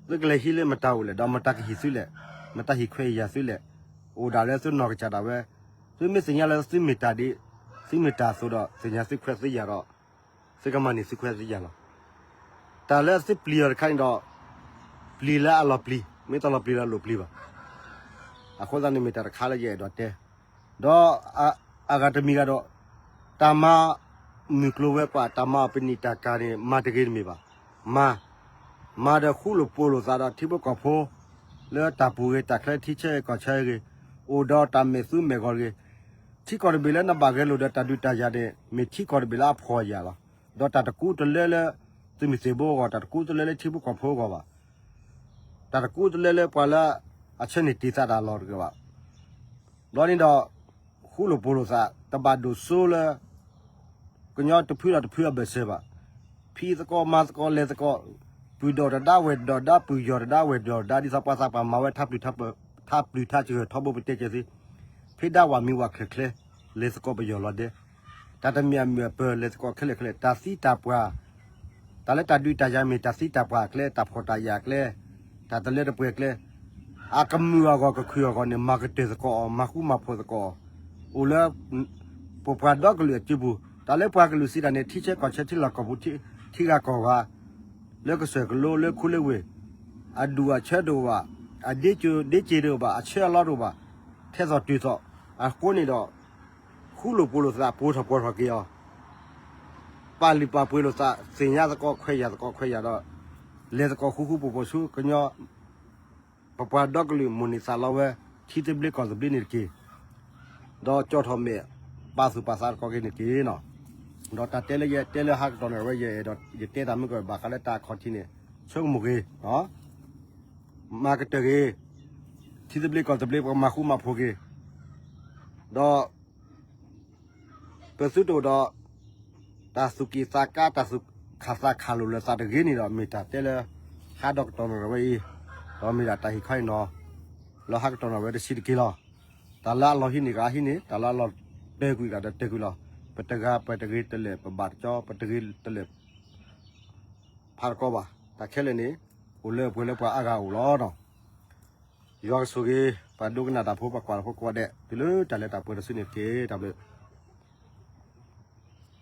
သုကလဲၤဟံးလၢမတၤအိၣ်လဲၣ် ဒီးမတၤကဟံၣ်သုလဲၣ်, မတၤဟံၣ်ခွဲးယာ်သုလဲၣ်, အိၣ်ဒၣ်လၢသုနီၢ်ကစၢ်ဒၣ်ဝဲ, သုမ့ၢ်သ့ၣ်ညါလၢသုမ့ၢ်တၢ်ဒ်, သုမ့ၢ်တၢ်အသိးဒီး သ့ၣ်ညါသုခွဲးသုယာ်ဒီး သုကမၤန့ၢ်သုခွဲးသုယာ်လီၤ. တၢ်လၢသုပျံၤအီၤတခါန့ၣ်ဒီး ပျံၤလၢအလီၤပျံၤ မ့ၢ်တလီၤပျံၤလၢအလိၣ်ပျံၤဘၣ်. အဃိသတးန့ၣ်မ့ၢ်တၢ်တခါလၢယအဲၣ်ဒိးတဲ, ဒီးအဂၤတမံၤဂၤဒီး တၢ်မၤမုၢ်ကျိၤဝဲၤကွာ် တၢ်မၤအီၤပနံာ်တၢ်ကၤန့ၣ် မၤတဂ့ၤတမ့ၢ်ဘၣ်. မၤ, မၤဒီးဃူလိာ်ဖိးလိာ်သးဒီးထံဖိကီၢ်ဖိ လၢတၢ်ပူၤဂ့ၤ တၢ်ချၢထံဆၢဂ့ၤကီၢ်ဆၢဂ့ၤ, အိၣ်ဒီးတၢ်မဲာ်သူမဲာ်ဂီၤတဂ့ၤ, ထံကီၢ်တဘ့ၣ်လၢနဘၣ်ဂဲၤလိာ်ဒီးတၢ်ဒုးတၢ်ယၤန့ၣ် မ့ၢ်ထံကီၢ်တဘ့ၣ်လၢအဖှီၣ်ယာ်လီၤ. ဒီးတၢ်တကူတလၢလၢ သုးမုၢ်သံၣ်ဘိအဂီၢ်, တၢ်တကူတလၢလၢထံဖိကီၢ်ဖိအဂီၢ်ဘၣ်. တၢ်တကူတလၢလၢပှၤလၢအဆၢန့ၢ်တ့ၢ်သးတၢ်လီၢ်တဂ့ၤဘၣ်. ဘျီန့ၣ်ဒီး ဃူလိာ်ဖိးလိာ်သး တဘၣ်ဒိၣ်စိလၢ ကညီတဖုဒီးတဖုအဘၢၣ်စၢၤဘၣ်. ဖံးသကိးမၤသကိး လဲၤသကိး, ပုၢ်ဒီးတဒါ ဝဲၢ်ဒီးဒါ, ပုၢ်ယီၢ်တဒါ ဝဲၢ်ဒီးဒါ, ဒ်သိးပှၤသးပှၢ်မၤဝဲထါပျုၢ်ထါပှၢ်ထါပျုၢ်ထါစှၤထီဘိပတဲကဲၤသ့, ဖံးဒါဝးမံဝးချၢၣ်ချဲ, လဲၤသကိးပယီၢ်လီၤဒဲး, တၢ်တမံၤအမုာ်အပၢၤ လဲၤသကိးခဲလၢာ်ခဲလၢာ် တၢ်သံတၢ်ပှၢ်, တၢ်လၢတၢ်ဒုးတၢ်ယၤမ့ၢ် တၢ်သံတၢ်ပှၢ်အကျဲ, တၢ်ဖှီၣ်တၢ်ယာ်အကျဲ, တၢ်တလၢတပှဲၤအကျဲ, အကမုာ်အဂီၢ် ကခုၣ်အဂီၢ်န့ၣ် မၤကတၢၢ်သကိးအီၤ, မၤဃူမၤဖိးသကိးအီၤ, အိၣ်လၢ ပပှၤဒီကလုာ်အစုပူၤ, တၢ်လၢပှၤကလုာ်စံးတၢ်န့ၣ် ထံဆၢကီၢ်ဆၢ ထံလီၢ်ကီၢ်ပူၤ ထံဂၤကီၢ်ဂၤ, လၢကစၢၢ်ကလိ လၢခူလၢဝ့ၢ်, အဒူၣ်အဆၢတအိၣ်ဘၣ်, အဒ့ကၠိဒ့ကၠ့တအိၣ်ဘၣ်, အဆၢအလီတအိၣ်ဘၣ်, ထဲသိးတုၤသိး, အဃိန့ၣ်ဒီး ဃူလိာ်ဖိးလိာ်သး ပိာ်ထီၣ်ပှီၢ်ထီၣ်က့ၤအီၤ, ပာ်လုၢ်ပာ်ပှ့ၤလိာ်သး သ့ၣ်ညါသကိး ခွဲးယာ်သကိးခွဲးယာ်ဒီး, လဲၤသကိးဃူဃူဖိးဖိးဆူကညီ ပပှၤဒီကလုာ်မိၢ်န့ၢ်သးလီဝဲ ထံသဘျ့ကီၢ်သဘျ့န့ၣ်တက့ၢ်. ဒီးကၠီထီၣ်မဲာ် ပာ်သူၣ်ပာ်သးသကိးက့ၤန့ၣ်တက့ၢ်နီၤ. ဒီးတၢ်တဲလၢယတဲလၢဟါကတီၢ်န့ၣ်ဝဲ ယအဲၣ်ဒိး ယတဲတၢ်မုၢ်ကီၢ် ဘၣ်ဃးလၢတၢ်အခီၣ်ထံးန့ၣ် ဆိကမိၣ်က့ၤ, မၤကတၢၢ်က့ၤ, ထံသဘျ့ကီၢ်သဘျ့ ပကမၤဃူမၤဖိးက့ၤ, ဒီး ပသုတအိၣ်ဒီး တၢ်သူၣ်က့ၣ်သးကါ တၢ်သူၣ်ခၣ်သးခၣ်လိာ်လၢသးတဂ့ၤန့ၣ်ဒီး မ့ၢ်တၢ်တဲလၢ ဟါဒီကတီၢ်န့ၣ်ဝဲအံၤ, ဒီးမ့ၢ်ဒၣ်တၢ်ဟ့ၣ်ခီအံၤနီၤ, လၢဟါကတီၢ်န့ၣ်ဝဲတဆံးတက့ၢ်လီၤ. တၢ်လၢအလီၢ်ဟံးန့ၢ်ကဒီးဟံးန့ၢ်, တၢ်လၢအလီၢ်တၢၢ်ကွံာ်ကဒီးတၢၢ်ကွံာ်လီၤ. ပတဂၤပတဂ့ၤတလဲၣ် ပဘၣ်တကၠီ ပတဂ့ၤတလဲၣ် ဖးတကီဘၣ်. တၢ်ခဲလၢာ်န့ၣ် အိၣ်လၢပှဲၤလၢပှၤအါဂၤအိၣ်လီၤနီၤ. ယွၤကဆိၣ်ဂ့ၤ ပှၤဒိကနၣ်တၢ်ဖိ ပှၤကွၢ်တၢ်ဖိကိးဂၤဒဲး တုၤလၢတၢ်လၢတၢ်ပှဲၤတစုန့ၣ်တက့ၢ်. တၢ်ဘျုး